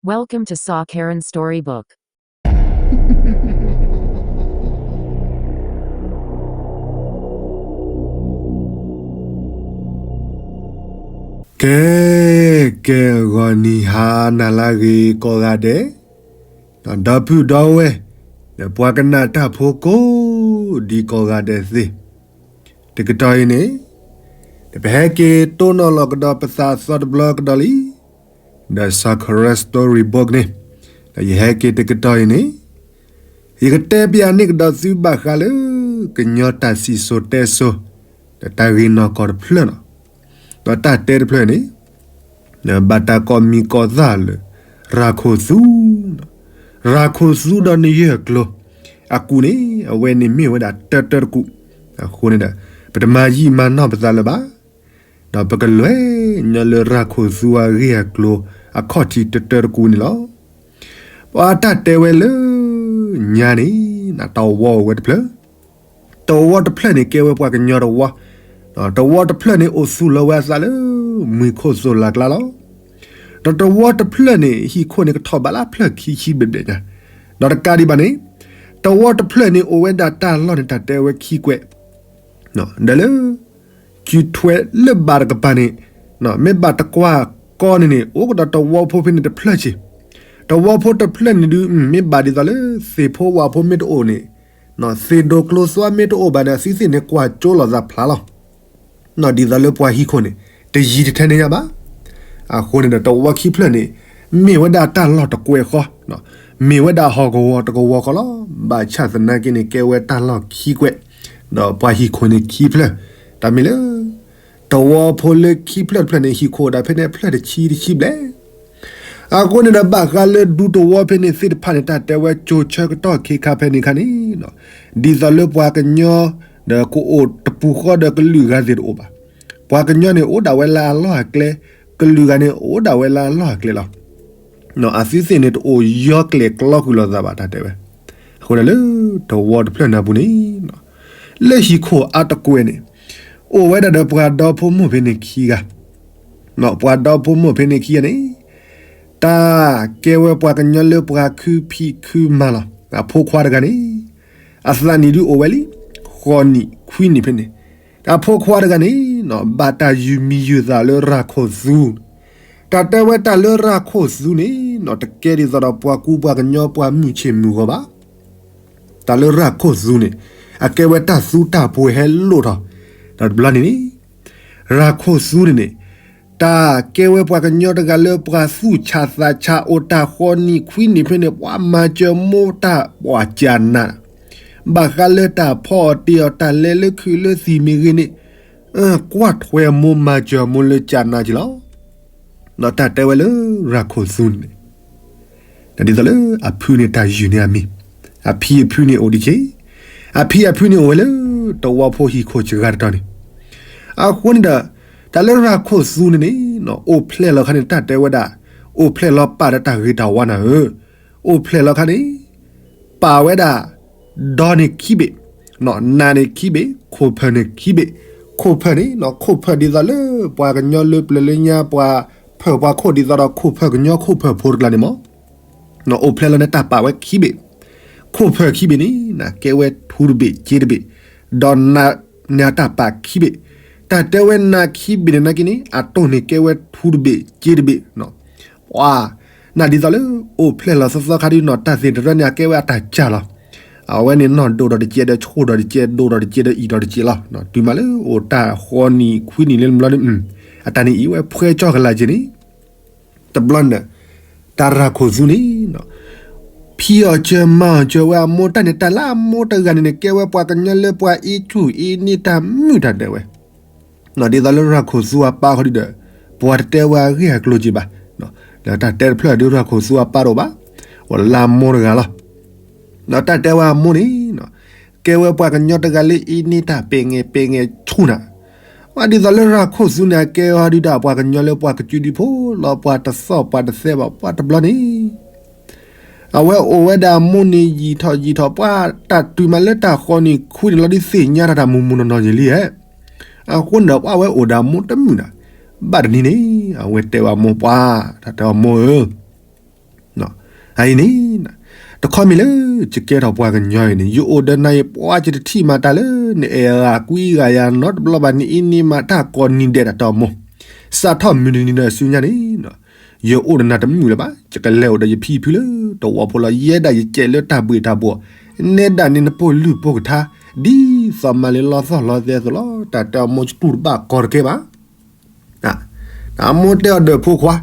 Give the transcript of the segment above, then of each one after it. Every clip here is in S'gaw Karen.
Welcome to Saw Karen Storybook. ကဲ ကဲ ဂီၤနံၤဟါနၤလၢအဂ့ၤကိးဂၤဒဲး, ဒီပုၢ်ဒီဝဲၢ် ဒီးပှၤကနၣ်တၢ်ဖိကိးဒံကိးဂၤဒဲးသ့ၣ်, တကတီၢ်အံၤန့ၣ် ဒီးပဟဲက့ၤတိၢ်နီၣ်လီၤကဒီးပသးအသီတဘျီကဒီးလံ, ဒီး Saw Karen Storybook န့ၣ်, ဒီးယဟဲက့ၤတကတီၢ်အံၤန့ၣ် ယကတဲပျးန့ၢ်ကဒီးသုဘၣ်ဃးလၢ ကညီတၢ်စံၣ်စိၤတဲစိၤ ဒီးတၢ်ဂ့ၢ်နီၢ်ကီၢ်တဖျၢၣ်လီၤ. ဒီးတၢ်တဲတဖျၢၣ်န့ၣ် ဘၣ်တၢ်ကိးမံၤကိးသၣ်လၢ ရၤခိၣ်သူ, ရၤခိၣ်သူဒီးနယၢၢ်ကျိၤ, အကူၣ်န့ၣ် အဝဲန့ၣ်မ့ၢ်ဝဲဒၣ်တၢတၢတကူၣ်, အဃိန့ၣ်ဒီး ပတမၤယံာ်မၤနီၢ်ပသးလၢၤဘၣ်, ဒီးပကလဲၤညီလၢရၤခိၣ်သူအဂ့ၢ်အကျိၤ အခီၣ်ထံးတၢတၢတကူၣ်န့ၣ်လီၤ. ပှၤတၢ်တဲဝဲလၢညါန့ၣ် တဝီအိၣ်ဝဲတဖျၢၣ်, တဝီတဖျၢၣ်န့ၣ်ကဲဝဲပှၤကညီတဝီ, တဝီတဖျၢၣ်န့ၣ်အိၣ်သူၣ်လီၤဝဲအသးလၢ မှံၤခိၣ်သိၣ်လၤကျါလီၤ. ဒီးတဝီတဖျၢၣ်န့ၣ် ဟံၣ်ခိၣ်န့ၣ်ကထီၣ်ဘးလၢဖျၢၣ်ခံဆံဘျဲၣ်ဘျဲၣ်ညါ, ဒီးတကးဒံးဘၣ်န့ၣ် တဝီတဖျၢၣ်န့ၣ်အိၣ်ဝဲဒၣ်တၢ်လီၢ်န့ၣ် တၢ်တဲဝဲခံကွဲး, ဒီးလၢ စုထွဲလၢဘးတကပၤန့ၣ် မ့ၢ်ဘၣ်တကွၢ်ကီန့ၣ်န့ၣ် အိၣ်ကဒီးတဝီဖိဖဲန့ၣ်တဖျၢၣ်ဆံး, တဝီဖိတဖျၢၣ်န့ၣ်ဒုး မ့ၢ်ဘၣ်ဒ်သိးလၢ သ့ၣ်ဖိဝၣ်ဖိမ့ၢ်တအိၣ်န့ၣ်, သ့ၣ်ဒိၣ်ကျိသွါမ့ၢ်တအိၣ်ဘၣ်န့ၣ် အသုသ့ၣ်န့ၣ်ကွၢ်ကၠိလိာ်သးဖျါလီၤ. ဒ်သိးလၢပှၤဟံၣ်ခိၣ်န့ၣ် တယံၤတထဲန့ၣ်ညါဘၣ်. အဃိန့ၣ်ဒီးတဝီခံဖျၢၣ်န့ၣ် မ့ၢ်ဝဲဒၣ်တၢ်လီၢ်တကွဲးဃီ, မ့ၢ်ဝဲဒၣ်ဟီၣ်ကဝီၤတကဝီၤဃီလီၤ. ဘၣ်ဆၣ်သနာ်က့န့ၣ် ကဲဝဲတၢ်လီၢ်ခံကွဲး, ဒီးပှၤဟံၣ်ခိၣ်န့ၣ်ခံဖျၢၣ်, တၢ်မ့ၢ်လၢ တဝီဖိလၢခံဖျၢၣ်တဖျၢၣ်န့ၣ် ဟံၣ်ခိၣ်ဒၣ်ဖဲန့ၣ်ဖျၢၣ်တဆံတဆံဘျဲၣ်. အဃိန့ၣ်ဒီးဘၣ်ဃးလၢဒူတဝီဖဲန့ၣ်သ့ၣ်တဖၣ်န့ၣ် တၢ်တဲဝဲကၠိၤဆၢကတီၢ်ခ့ခါဖဲန့ၣ်ခါန့ၣ်, ဒ်သိးလၢပှၤကညီ ဒီးကအိၣ်တပူၤဃီဒီးကလုာ်ဂၤသ့ၣ်တအိၣ်ဘၣ်. ပှၤကညီန့ၣ်အိၣ်ဒၣ်ဝဲလၢအလီၢ်အကျဲ, ကလုာ်ဂၤန့ၣ်အိၣ်ဒၣ်ဝဲလၢအလီၢ်အကျဲလီၤ. အသုသ့ၣ်န့ၣ်တအိၣ်ယီကျဲၤကျီကွံာ်လိာ်သးဘၣ် တၢ်တဲဝဲ. အဃိန့ၣ်လၢတဝီတဖျၢၣ်န့ၣ်အပူၤန့ၣ်, လၢဟံၣ်ခိၣ်အါတကွဲးန့ၣ် အိၣ်ဝဲဒၣ်ဒီးပှၤဒီဖိမိၢ်ဖဲန့ၣ်ခံဂၤ, ပှၤဒီဖိမိၢ်ဖဲန့ၣ်ခံဂၤန့ၣ် တၢ်ကဲဝဲပှၤကညီလၢပှၤခုဖံးခုမၤလီၤ. အဖိခွါတဂၤန့ၣ် အသးနံၣ်ဒုးအိၣ်ဝဲလံ ဃိးနံၣ်ခွံနံၣ်ဖဲန့ၣ်, အဖိခွါတဂၤန့ၣ် ဘၣ်တၢ်ယုၢ်မံၤယုၢ်သးလၢရၤခိၣ်သူ, တၢ်တဲဝဲတၢ်လၢရၤခိၣ်သူန့ၣ် တကဲဒ်သိးဒီးပှၤကူပှၤကညီပှၤမုၢ်ဆ့ၣ်မုၢ်ဂီၤဘၣ်. တၢ်လၢရၤခိၣ်သူန့ၣ် အကဲဝဲတၢ်သူတၢ်ပှဲၤဟဲလိၣ်ထီၣ်, ဒီးတဘျီန့ၣ်န့ၣ် ရၤခိၣ်သူန့ၣ်န့ၣ် တၢ်ကဲဝဲပှၤကညီတဂၤလၢပှၤသူၣ်ဆးသးဆးအိၣ်တၢ်ဃိးနံၣ်ခွံနံၣ်ဖဲန့ၣ် ပှၤမၤစၢၤမိၢ်တၢ်ပှၤကၢ်နး, ဘၣ်ဃးလၢတၢ်ဖီအီၣ်တ့ၢ်အီၣ်တၢ်လဲၤလၢခုးလၢသံၣ်မ့ၢ်ဂ့ၤန့ၣ်, ကွၢ်ထွဲမိၢ်မၤစၢၤမိၢ်လၢကၢ်နးက့ၤလီၤ. ဒီးတၢ်တဲဝဲလၢရၤခိၣ်သူန့ၣ် ဒ်သိးလၢအဖုန့ၣ်တၢ်ယုၢ်န့ၢ်အမံၤ, အဖံအဖုန့ၣ်အိၣ်ဒံးက့ၤ, အဖံအဖုန့ၣ်အိၣ်ဝဲလၢ တဝီဖိဟံၣ်ခိၣ်စှၤတတီၤန့ၣ်, အဃိန့ၣ်ဒီး တၢ်လၢရၤခိၣ်သူန့ၣ်န့ၣ် အိၣ်ဖျဲၣ်လီၤခါန့ၣ် တၢ်တဲဝဲဒၣ် အိၣ်ဖျဲၣ်လီၤပာ်ဒီးတၢ်ဂ့ၤတၢ်ဝါနၤဧၢ, အိၣ်ဖျဲၣ်လီၤခါန့ၣ် ပာ်ဝဲဒၣ် ဒီန့ၣ်ခံဘ့ၣ်, နးန့ၣ်ခံဘ့ၣ်, ခိၣ်ဖၢၣ်န့ၣ်ခံဘ့ၣ်, ခိၣ်ဖၢၣ်န့ၣ် ခိၣ်ဖၢၣ်ဒ်သိးလၢ ပှၤကညီလၢပျၢၤလၢညါပှၤဖၢၣ်ပှၤခိၣ်ဒ်သိးဒီးခိၣ်ဖၢၣ်ကညီခိၣ်ဖၢၣ်ဖိတကျါန့ၣ်မး, အိၣ်ဖျဲၣ်လီၤန့ၣ်တၢ်ပာ်ဝဲခံဘ့ၣ်, ခိၣ်ဖၢၣ်ခံဘ့ၣ်န့ၣ် ကဲဝဲထူတဘ့ၣ်စ့တဘ့ၣ်, ဒီးနးန့ၣ်အတၢ်ပာ်ခံဘ့ၣ်, တၢ်တဲဝဲနးခံဘ့ၣ်န့ၣ်နာ်က့န့ၣ် အတိၢ်န့ၣ်ကဲဝဲထူတဘ့ၣ်စ့တဘ့ၣ် ပှၤ နဒ်သိးလၢ အိၣ်ဖျဲၣ်လီၤသီသီခါဒုးနီၢ် တၢ်သ့ၣ်တရၢန့ၣ် အကဲဝဲအတၢ်စၢ်လီၤ. အဝဲန့ၣ်နီၢ်ဒိၣ်ဒီးတကဲဒီး ဆှိၣ်ဒီးတကဲ ဒိၣ်ဒီးတကဲဒီးအံၣ်ဒီးတကဲလီၤ. တုၤမးလၢအိၣ်တၢ်ဃိးနံၣ်ခွံနံၣ်လၢတဘျီန့ၣ် အတၢ်န့ၣ်အံၤဝဲဖှဲကၠီကလာ်က့ၤန့ၣ် တဘျီန့ၣ် တၢ်ရၤခိၣ်သူန့ၣ် ဖံးအီၣ်စၢၤမၤအီၣ်စၢၤဝဲအမိၢ်တၢ်န့ၣ် တၢ်လၢအမိၢ်တဂၤန့ၣ်န့ၣ် ကဲဝဲပှၤကညီလၢပှၤအ့ဆူၣ်အ့န့ၢ်တၢ်မုာ်တၢ်ဒဲးဝဲ ဒ်သိးလၢရၤခိၣ်သူအပၢ်ဃီဒုဒီး ပှၤတတဲဝဲအဂ့ၢ်အကျိၤက့ၤဘၣ်. ဒီးတၢ်တဲတဖျၢၣ်ဒုရၤခိၣ်သူအပၢ်တအိၣ်ဘၣ်, အိၣ်လၢအမိၢ်တဂၤလီၤ. ဒီးတၢ်တဲဝဲအမိၢ်န့ၣ် ကဲဝဲပှၤကညီတဂၤလၢအ့န့ၢ်တၢ်ပဲာ်ငဲာ်ပဲာ်ငဲာ်ဆူၣ်နၤ. ဒ်သိးလၢရၤခိၣ်သူန့ၣ် အကဲဝဲဒုဒီးပှၤကညီလၢပှၤကစုဒုဖိလီၤ ပှၤတသီၣ်ပှၤတသဲဘၣ် ပှၤတဘျီန့ၣ် အဝဲအိၣ်ဝဲဒၣ်အမိၢ်န့ၣ်ယံာ်ထီၣ်ယံာ်ထီၣ် ပှၤတၢ်တုၤမးလၢတၢ်ဃိးနံၣ်ခွံနံၣ်လီၤဒုးသ့ၣ်ညါတၢ်တၢ်မူမူနီၢ်နီၢ်ယံာ်လံဧါ. အဃိန့ၣ်ဒီးပှၤဝဲအိၣ်ဒီးအမိၢ်တမုာ်နၤ. ဘၣ်တနံၤန့ၣ် အဝဲတဲဝဲအမိၢ်ပှၤ တၢ်တဲအမိၢ်ဧၢ, အံၤန့ၣ် တခီမ့ၢ်လၢ ယကဲထီၣ်ပှၤကညီအံၤန့ၣ် ယအိၣ်ဒီးနၤအံၤ ပှၤယတထံၣ်မၤတၢ်လၢ နအဲၣ်ဂၤကွံဂၤယၤနီတဘျီဘၣ် နအ့န့ၢ်မၤတၢ်ကိးနံၤဒဲးတၢ်တၢ်အိၣ်မူ, စးထီၣ်မုၢ်တနံၤဒီးဆူညါန့ၣ် ယအိၣ်ဒီးနၤတမုာ်လၢၤဘၣ်, ယကလဲၤအိၣ်ဒီးယဖံယဖုလၢတဝီဖိလီၤ. ယဲဒၣ်ယကဲလၢတၢ်ဘှ့ၣ်တၢ်ဘှီၣ်, နဲဒၣ်န့ၣ်နပိာ်လုၢ်ပိာ်ကထါ ဒ်သိးမၤလၢလီသီၣ်လီသဲအသိးလီၤ. တၢ်တဲအီၤမိၢ် ယတူၢ်တဘၣ်ကီတကဲဘၣ်. အမိၢ်တဲအီၤဒီးဖိခွါ,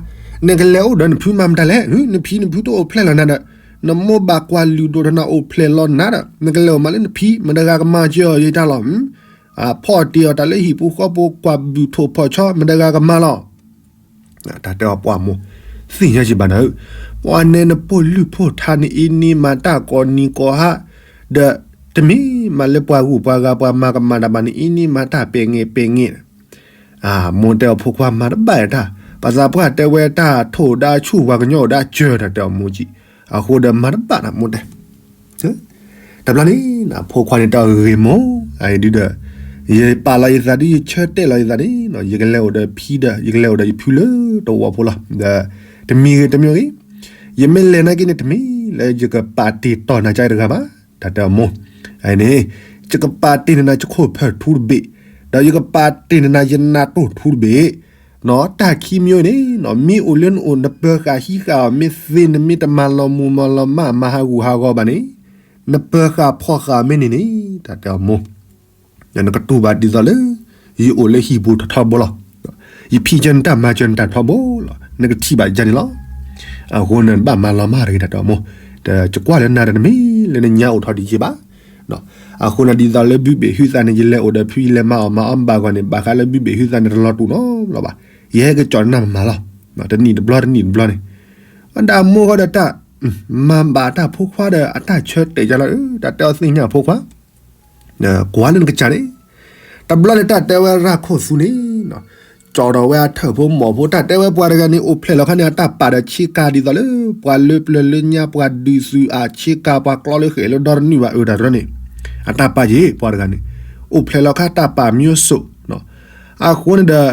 နကလဲၤအိၣ်ဒီးနဖုမၤမတၤလဲၣ်, နဖံနဖုတအိၣ်ဖျဲၣ်လီၤနၤဒီး, နမိၢ်ဘၣ်ကွၢ်လုၢ်ဒိၣ်ထီၣ်နၤအိၣ်ဖျဲၣ်လီၤနၤဒီး နကလဲၤအိၣ်မးလၢနဖံ မတဂၤကမၤစၢၤအီၤယတၢ်လီၤ. အဖီၣ်တ့ၢ်အီၤတၢ်လၢဟံၣ်ပူၤဃီပူၤ ကွၢ်ဘုၣ်ထိၣ်ဖီၣ်ဆီ မတဂၤကမၤလီၤ. တၢ်တဲအီၤပှၤမိၢ်, သ့ၣ်ညါက့ၤဘၣ်နၤဧၢ, ပှၤနဲနပိာ်လုၢ်ပိာ်ကထါ နအ့န့ၢ်မၤတၢ်ကိးနံၤကိးဟါ, ဒီးတမ့ၢ်မးလၢပှၤဂုၤပှၤဂၤပှၤမၤကမၣ်တၢ်ဘၣ် နအ့န့ၢ်မၤတၢ်ပဲာ်ငဲာ်ပဲာ်ငဲာ်. အမိၢ်တဲအီၤဖိခွါမၤတဘၣ်တၢ်, ပှၤသးပှၢ်တဲဝဲတၢ်ထိၣ်ဒါဆူၣ်ပှၤကညီအိၣ်ဒါစၢၤ တၢ်တဲအီၤမိၢ်ကံ, အဃိဒီးမၤတဘၣ်တၢ်မိၢ်တဲ တဘျီန့ၣ် ဖိခွါန့ၣ်တၢ်ဂ့ၢ်မိၢ်, အအံၤဒုဒီး ယပာ်လီၤယသးဒ်ယဆၢတဲာ်လီၤယသးန့ၣ် ယကလဲၤအိၣ်ဒီးဖံဒီး ယကလဲၤအိၣ်ဒီးယဖုလၢတဝီဖိလီၤ. ဒီးတမံၤဂ့ၤတမံၤဂ့ၤ ယမ့ၢ်လဲၤနာ်က့န့ၣ် တမ့ၢ်လၢယကပာ်တ့ၢ်တီၢ်နၤကါတဂၤဘၣ်, တၢ်တဲအီၤမိၢ်, အန့ၣ် ယကပာ်တ့ၢ်နၤယခိၣ်ဖၢၣ်ထူတဘ့ၣ်, ဒီးယကပာ်တ့ၢ်နၤယနးတိၢ်ထူတဘ့ၣ် နီၢ် တၢ်ခံမံၤန့ၣ် နီၢ် မ့ၢ်အိၣ်လၢနအိၣ် နပၢၤဃာ်ဟံးဃာ်အီၤ မ့ၢ်သ့နမ့ၢ်တမၤလီၤမူၤမၤလီၤမၢ် မၤဟးဂူာ်ဟးဂီၤဘၣ်န့ၣ် နပၢၤဃာ်ဖီၣ်ဃာ်မ့ၢ်န့ၣ်န့ၣ် တၢ်တဲအီၤမိၢ်, နကတူၢ်ဘၣ်ဒ်သိးလၢ ယအိၣ်လၢဟံၣ်ပူၤထီထီဘိလီၤ. ယဖံးစၢၤနတၢ်မၤစၢၤနတၢ်ထီဘိလီၤ. နကထံၣ်ဘၣ်ယၤန့ၣ်လီၤ. အဃိန့ၣ် နဘၣ်မၤလီၤမၢ်တဂ့ၤ တၢ်တဲအီၤမိၢ်, ဒီးယကွၢ်လၢနၤဒီးတမ့ၢ်လၢနညါအိၣ်ထီၣ်ဒံးက့ဘၣ် အဃိန့ၣ် ဒ်သိးလၢဘုဘ့ၣ်ဟုသးန့ၣ် ယလဲၤအိၣ်ဒီးဖု ယလဲၤမၤအီၣ်မၤအီဘၣ်ဂီၢ်န့ၣ် ဘၣ်ဃးလၢဘုဘ့ၣ်ဟုသးန့ၣ် တလီၤတူာ်နီတဘျီဘၣ်. ယဟဲကစီၣ်နၤမၤလီၤ. တနံၣ်တဘျီတနံၣ်တဘျီန့ၣ် ဒီးအမိၢ်ဃီဒီးတၢ် မၤဘၣ်တၢ်ဖိခွါဒီးအတၢ်ဆၢတဲာ်ယါလီၤ. တၢ်တဲအီၤသ့ၣ်ညါဖိခွါ ကွၢ်လၢနကစၢ်န့ၣ်, တဘျီန့ၣ် တၢ်တဲဝဲရၤခိၣ်သူန့ၣ် ကၠီၣ်ထီၣ်ဝဲအထၢၣ်ဖိမီၢ်ဖိ တၢ်တဲဝဲပှၤတဂၤန့ၣ် အိၣ်ဖျဲၣ်လီၤခါန့ၣ် အတၢ်ပာ်ဒီးဆ့ကၤဒ်သိးလၢ ပှၤလၢပျၢၤလၢညါ ပှၤဒုးသုးအဆ့ကၤ ပှၤကျီလၢဃဲၣ်လၢဒီတနုာ်ဘၣ်အၢတၢ်တရၢန့ၣ် အတၢ်ပာ်က့ၤပှၤတဂၤန့ၣ် အိၣ်ဖျဲၣ်လီၤခါတၢ်ပာ်မံၤစိး အဃိန့ၣ်ဒီး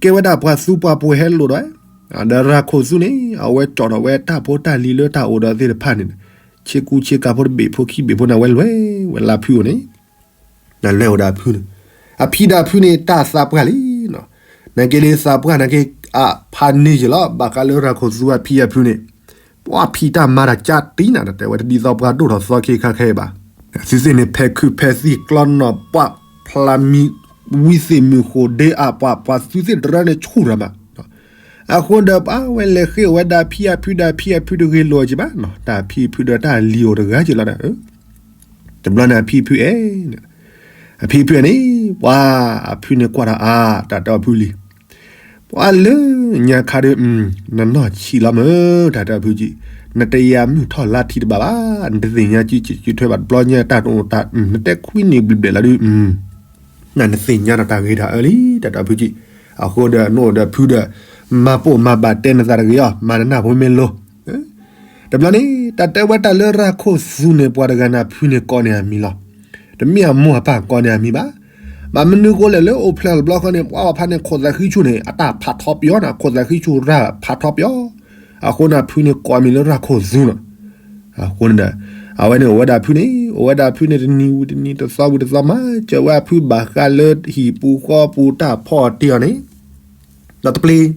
ကဲဝဲဒၣ်ပှၤသူပှၤပှဲၤဟဲလိာ်ဒီး ဒီးရၤခိၣ်သူန့ၣ် အဝဲကၠီၣ်ထီၣ်ဝဲတၢ်ဖိတၢ်လံၤလၢတၢ်အိၣ်ဒီးသ့ၣ်တဖၣ်န့ၣ် ဆ့ကူဆ့ကၤဖိတဘ့ၣ်ဖိခံဘ့ၣ်ဖိန့ၣ် အဝဲလဲၤဝဲလၢဖုအိၣ်န့ၣ် လဲၤအိၣ်ဒီးအဖုန့ၣ် အဖံဒီးအဖုန့ၣ် တၢ်သးပှၢ်လံနီၤ. နက့လံသးပှၢ်နာ်က့ အဖးန့ၢ်ယလီၤ ဘၣ်ဃးလၢရၤခိၣ်သူအဖံအဖုန့ၣ် ပှၤဖံးတၢ်မၤတၢ်ကၢတံၢ်နၤ တၢ်တဲဝဲတဒ်သိးပှၤဒိၣ်ထီၣ်သီခ့ခါခဲအံၤဘၣ်. သုသ့ၣ်န့ၣ်ဖဲးခုးဖဲးသံၣ်ကျီနီၢ်ပှၢ်ဖျါမံၤ ဝံသ့ၣ်မုၢ်ဃိၣ်ဒ့အပှၤ ပှၤသုသ့ၣ်တရၢန့ၣ်ဆူၣ်ရၤမး အဃိဒီးပှၤဝဲလဲၤဃ့ၢ်ဝဲဒၣ်ဖံအဖုဒီးဖံအဖုတဂ့ၤလိာ်က့ၤဘၣ်နီၤ တၢ်ဖံအဖုဒီးတၢ်လံၤအိၣ်တဂၤက့ၤလီၤဒီး တဘျီန့ၣ်အဖံအဖုအဲၣ်န့ၣ် အဖံအဖုန့ၣ် ပှၤအဖုန့ၣ်ကွၢ်ဒီးအါ တၢ်တဲအီၤဖုလံၤ ပှၤလၢညါခါဒီး နနီၢ်ဆံးလီၤမၢ် တၢ်တဲအီၤဖုကံ နတယၤမုၢ်ထီၣ်လါထံးတဘၣ်ဘၣ် နတသ့ၣ်ညါကံကံထွဲဘၣ်တဘျီညါတၢ်တအိၣ်တၢ် နတဲခွံနံၣ်ဘျဲၣ်ဘျဲၣ်လီၤဒုး နနသ့ၣ်ညါဒီးတၢ်ဂ့ၤတၢ်အၢလံ တၢ်တဲအီၤဖုကံ အဃိဒီးနအိၣ်ဒီးဖုဒီး မၤပိာ်မၤဘၣ်တဲနသးတဂ့ၤအီၤ မၤနနၢ်ဖိမ့ၢ်လိၤ တဘျီန့ၣ် တၢ်တဲဝဲတၢ်လၢရၤခိၣ်သူန့ၣ် ပှၤတဂၤန့ၣ် အဖုန့ၣ်ကိးန့ၢ်အမံၤလီၤ. တမ့ၢ်အမိၢ်အပၢ်ကိးန့ၢ်အမံၤဘၣ်. ဘၣ်မနုၤဃိလဲၣ်လၢအိၣ်ဖျဲၣ်တဘျီဃီန့ၣ် ပှၤအီၤဖးန့ၣ် ခိၣ်သးဃံဆူၣ်န့ၣ် အတၢ်ဖးထီပယီၤန့ၣ် ခိၣ်သးဃံဆူၣ်ရၤဖးထီပယီၤ. အဃိန့ၣ် အဖုန့ၣ်ကိးအမံၤလၢရၤခိၣ်သူန့ၣ် အဃိန့ၣ်ဒီး အဝဲန့ၣ်အိၣ်ဝဲဒၣ်ဖုန့ၣ် အိၣ်ဝဲဒၣ်ဖုန့ၣ် တနံၤဝံၤတနံၤ တသီဝံၤတသီ မၤစၢၤဝဲအဖုဘၣ်ဃးလၢဟံၣ်ပူၤဃီပူၤတၢ်ဖီၣ်တ့ၢ်အီၤန့ၣ် ဒီးတပျ့ၤ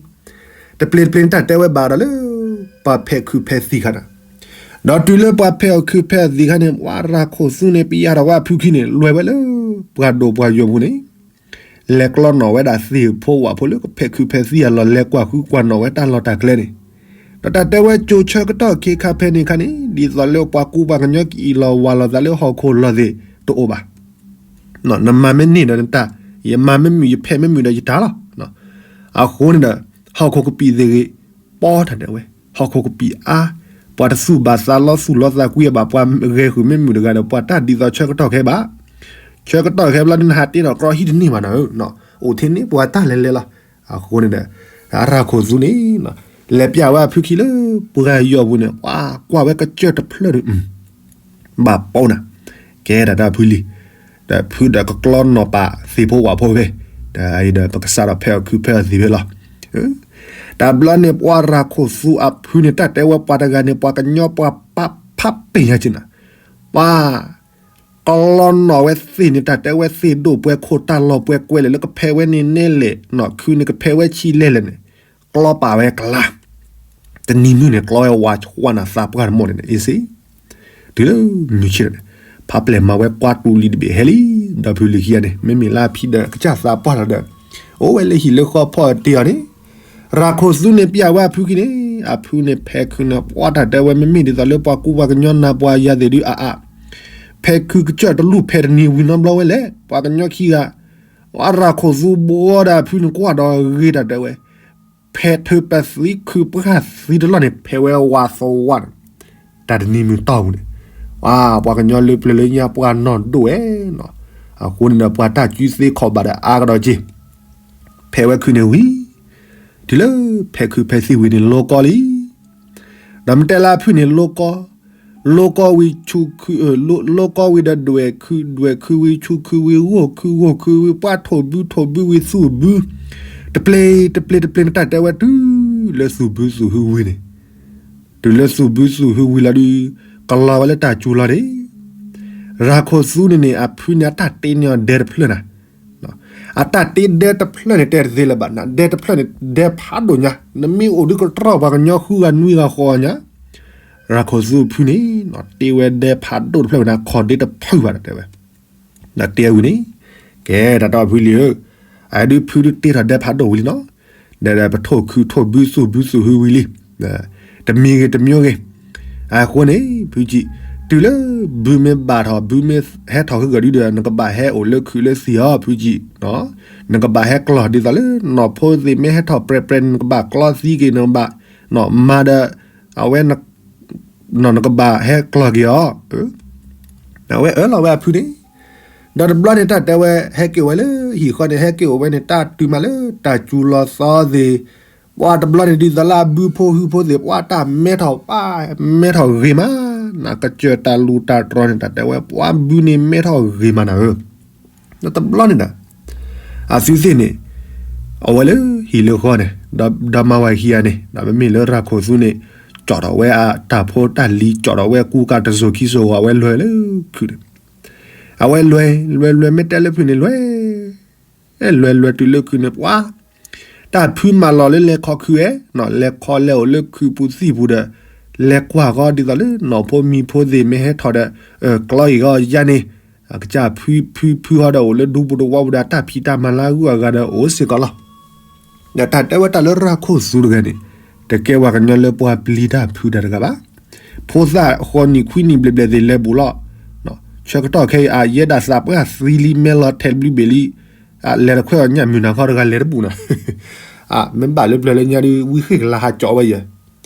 တပျ့ၤတပျ့ၤန့ၣ် တၢ်တဲဝဲဘၣ်ဒီးလၢ ပှၤဖဲးခုးဖဲးသံၣ်ခါန့ၣ် ဒီးတုၤလၢပှၤဖဲးအီၣ်ခုးဖဲးအီၣ်သံၣ်ခါန့ၣ် ပှၤရၤခိၣ်သူန့ၣ် ပယါထီၣ်ဝဲအဖုခံန့ၣ် လဲၤဝဲလၢ ပှၤဒိၣ်ပှၤယိာ်ပူၤန့ၣ် လဲၤကျီနီၣ်ဝဲဒၣ်သ့ၣ်ဖိဝၣ်ဖိလၢကဖဲးခုးဖဲးသံၣ်အလီၢ် လဲၤကွၢ်ဃုကွၢ်နီၣ်ဝဲတၢ်လီၢ်တၢ်ကျဲန့ၣ် ဒီးတၢ်တဲဝဲကၠိဆၢကတီၢ်ခ့ခါဖဲန့ၣ်ခါန့ၣ် ဒ်သိးလၢပှၤကူပှၤကညီကအံးလီၤဝၤလီၤသးလၢဟီၣ်ခိၣ်လီၢ်သ့ၣ်တအိၣ်ဘၣ် နမၤမ့ၢ်န့ၢ်ဒီးနတၢ်, ယမၤမ့ၢ်မုာ် ယဖဲးမ့ၢ်မုာ်ဒီးယတၢ်လီၤ. အဃိန့ၣ်ဒီး ဟီၣ်ခိၣ်ကပံာ်သ့ၣ်ဂ့ၤ, ပီတၢ်ဒၣ်ဝဲ, ဟီၣ်ခိၣ်ကပံာ်အါ, ပှၤတသူၣ်ဘၣ်သးလီ သူၣ်လီသးကွံအဘၣ် ပှၤဂဲၤဃုာ်မ့ၢ်မုာ်တဂၤဒီး ပှၤတၢ်ဒ်သိးဆၢကတီၢ်ခဲဘၣ်. ဆၢကတီၢ်ခဲဘျီဒုး နဟးတ့ထီၣ်ကြီဟံၣ်တန့ၢ်ဘၣ်နီၤ, အိၣ်ထဲန့ၣ်ပှၤတၢ်လဲၤလဲၤလီၤ. အဃိန့ၣ်ဒီး အရၤခိၣ်သူန့ၣ် လဲၤပျၢ်ဝဲအဖုခံလၢ ပှၤယီၢ်ပူၤန့ၣ် ပှၤကွၢ်ဝဲကစၢၢ်တဖျၢၣ်ဒီး ဘၣ်ပိာ်နၤ, ကဲဒၣ်တၢ်ဖုလံၤ, ဒီးဖုဒီးကကျီနီၢ်ပာ်သ့ၣ်ဖိဝၣ်ဖိဖဲ, ဒီးအံၤဒီးပကစးဒီးဖဲအီၣ်ခုးဖဲအီၣ်သံၣ်ဖဲလီၤ. တဘျီန့ၣ် ပှၤရၤခိၣ်သူအဖုန့ၣ် တၢ်တဲဝဲပှၤတဂၤန့ၣ် ပှၤကညီပှၤပာ်ဖးပ့ၢ်ညါက့ၤနၤ, ပှၤ ကလီနီၣ်ဝဲသ့ၣ်န့ၣ် တၢ်တဲဝဲသ့ၣ်ဒိၣ်ပှဲၤခိၣ် တၢ်လီၢ်ပှဲၤကွဲလဲၣ် လၢကဖဲးဝဲန့ၣ်နဲလဲၣ်, နီၢ်ခုန့ၣ်ကဖဲးဝဲဆံလဲၣ်လဲၣ်န့ၣ်, ကျီပာ်ဝဲကလါ, တနံၤမုၢ်န့ၣ် ကျီဝဲဝါဆှါနၤ သးပှၢ်တမီၢ်န့ၣ် အ့စ့, တုၤလၢမုၢ်ဆ့ၣ်န့ၣ် ဖးပျဲၢ်မၤဝဲကွၢ်တူၢ်လံတဘ့ၣ်ဟဲလံ, ဒီးဖုလံၤခံဂၤန့ၣ် မ့မ့ၢ်လၢအဖံဒီးကစၢ်သးပှၢ်လီၤဒီး အိၣ်ဝဲလၢဟံၣ်လၢဃီဖီၣ်တ့ၢ်အီၤန့ၣ်, ရၤခိၣ်သူန့ၣ်ပျဲဝဲအဖုခံန့ၣ်, အဖုန့ၣ်ဖဲးခုန့ၣ် ပှၤတၢ်တဲဝဲ မ့မ့ၢ်ဒ်သိးလၢပှၤကူပှၤကညီနၤပှၤယၤသ့ၣ်ဒုးအါအါ, ဖဲးခုကစၢၢ်တလူၢ်ဖဲးတနံၤဝံၤနီတဘျီဝဲလဲၣ်, ပှၤကညီခံဂၤ, ပှၤရၤခိၣ်သူဘှီဒီးအဖုန့ၣ်ကွၢ်ဒီးဂ့ၤတၢ်တဲဝဲ, ဖဲးထုးပသံခုပှၢ်သံတလီၢ်န့ၣ် ဖဲးဝဲဝါသဝါန့ၣ်, တၢ်တနံၤမုၢ်တီၢ်ပူၤန့ၣ်, ပှၤကညီလၢပျၢၤလၢညါပှၤနီၢ်ဒိၣ်ဝဲနီၤ, အဃိန့ၣ်ဒီးပှၤတၢ်ကူသ့ခီၣ်ဘၣ်ဒီးအါကဒီးက့ၤ ဖဲးဝဲခုန့ၣ်ဝံၤ, တုၤလၢဖဲးခုဖဲးသံဝံၤန့ၣ် လိကီလံ, ဒီးမ့ၢ်တဲလၢအဖုန့ၣ် လိကီ, လိကီဝံၤဆူခု, လိကီဝံၤဒီးဒွဲၣ်ခု, ဒွဲၣ်ခုဝံၤဆူခုဝံၤ ဂိၢ်ခု, ဂိၢ်ခုဝံၤ ပှၤထိၣ်ဘု, ထိၣ်ဘုဝံၤသူၣ်ဘု, တပျ့ၤတပျ့ၤတပျ့ၤန့ၣ် တၢ်တဲဝဲတုၤလၢသူၣ်ဘုသူၣ်ဟုဝံၤန့ၣ်, တုၤလၢသူၣ်ဘုသူၣ်ဟုဝံၤလီၤဒုး ကလီၤဝဲလၢတၢ်စူၤလီၤန့ၣ်, ရၤခိၣ်သူန့ၣ်န့ၣ် အဖုန့ၣ်အတၢ်တ့န့ၢ်အီၤဒဲတဖျၢၣ်နၤ, အတၢ်တ့ဒဲတဖျၢၣ်န့ၣ် တဲတသ့လၢၤဘၣ်နၤ, ဒဲတဖျၢၣ်န့ၣ် ဒဲဖးဒိၣ်ညါ, နမ့ၢ်အိၣ်ဒုးကတြီၢ်ပှၤကညီဃုဂၤနွံဂၤဃီညါ, ရၤခိၣ်သူအဖုန့ၣ် တ့ဝဲဒဲဖးဒိၣ်တဖျၢၣ်ဝဲန့ၣ် ခီၣ်ဒ့တဖုဘၣ်တဲဝဲ, ဒီးတဲဝံၤန့ၣ်, ကဲတၢ်တီဖုလံၤဧၢ, အဒုးဖုဒုးတ့ထီၣ်ဒဲဖးဒိၣ်ဝံၤလံနီၤ, ဒီးပထိၣ်ခုထိၣ်ဘုသူၣ်ဘုသူၣ်ဟုဝံၤလံ, တမံၤဂ့ၤတမံၤဂ့ၤ, အဃိန့ၣ် ဖုကံ, တုၤလၢဘုမ့ၢ်ဘၣ်ထီၣ် ဘုမ့ၢ်ဟဲထီၣ်ဃုာ်ဂီၤဒုဒီး နကဘၣ်ဟဲအိၣ်လၢခုးလၢသံၣ်အီၤ ဖုကံ, နကဘၣ်ဟဲကျီၢ်ဒ်သိးလၢ နီၢ်ဖိသ့ၣ်မ့ၢ်ဟဲထီၣ်ပြဲပြဲန့ၣ် နကဘၣ်ကျီသံက့ၤ နကဘၣ်, မၤဒီး, အဝဲ နကဘၣ်ဟဲကျီၢ်က့ၤအီၤ, အဝဲအၢၣ်လီၤဝဲအဖုန့ၣ်, ဒီးတဘျီန့ၣ် တၢ်တဲဝဲ ဟဲက့ၤဝဲလၢဟံၣ်ဃီန့ၣ် ဟဲက့ၤအိၣ်ဝဲန့ၣ် တၢ်တုၤမးလၢတၢ်စူၤလီၤသီသ့ၣ်, ပှၤတဘျီန့ၣ် ဒ်သိးလၢအဘုဖိဟုဖိသ့ၣ် ပှၤတၢ်မဲထီၣ်ပၢ်, မဲထီၣ်ဂ့ၤမး, နကစၢၢ်တၢ်လူၤတၢ်တြီၤန့ၣ် တၢ်တဲဝဲ ပှၤဘုန့ၣ်မဲထီၣ်ဂ့ၤမးနၤဧၢ ဒီးတဘျီန့ၣ်ဒီး, အသုသ့ၣ်န့ၣ်, အဝဲလၢဟံၣ်လၢဃီန့ၣ်, ဒီးမၤဝဲခံဂၤန့ၣ် ဒီးမ့မ့ၢ်လၢရၤခိၣ်သူန့ၣ်, ကၠီၣ်ထီၣ်ဝဲအတၢ်ဖိတၢ်လံၤ ကၠီၣ်ထီၣ်ဝဲကူကၤတစိၤခံစိၤဂီၤ အဝဲလဲၤလၢခုးန့ၣ်, အဝဲလဲၤ, လဲၤလဲၤ မ့ၢ်တဲလၢဖုန့ၣ်လဲၤ လဲၤလဲၤတုၤလၢခုးန့ၣ် ပှၤ တၢ်ဖုမၤလီၤလၢလဲၤခီခုးဝဲ, လဲၤခီလဲၤအိၣ်လၢခုးပူၤသံၣ်ပူၤဒီး, လဲၤကွၢ်ဃီဒ်သိးလၢ နီၢ်ဖိမံၤဖိသ့ၣ်မ့ၢ်ဟဲထီၣ်ဒီး, ကျီအံၤဃီယါန့ၣ်, အကစၢ်ဖုဖုဖုဃီဒီးအိၣ်လၢဒူပူၤတဝီပူၤဒီး တၢ်ဖံးတၢ်မၤလၢအဂုၤအဂၤဒီးအိၣ်စ့ၢ်ကီးလီၤ. ဒီးတၢ်တဲဝဲတၢ်လၢရၤခိၣ်သူတဂၤန့ၣ်, တကဲပှၤကညီလၢပှၤပျံၤတၢ်ဖုတၢ်တဂၤဘၣ်. ဖိသၣ်ဃိးနံၣ်ခွံနံၣ်ဘျဲၣ်ဘျဲၣ်သ့ၣ်လဲၤဘူးလီၤ. ဆၢကတီၢ်ခဲအံၤ အယဲဒၣ်သးပှၢ်သံလံမဲလီၤထဲတဘျုးဘ့ၣ်လံ, လဲၤတခွဲးအီၤညၣ်မုၢ်နၤခီတဂၤလဲၤတဘူးနီၤ, မ့ၢ်ဘၣ်လၢပျၢၤလၢညါဒုး ဝံဃ့ၢ်ကလါဟးကၠီဝဲယဲၢ်.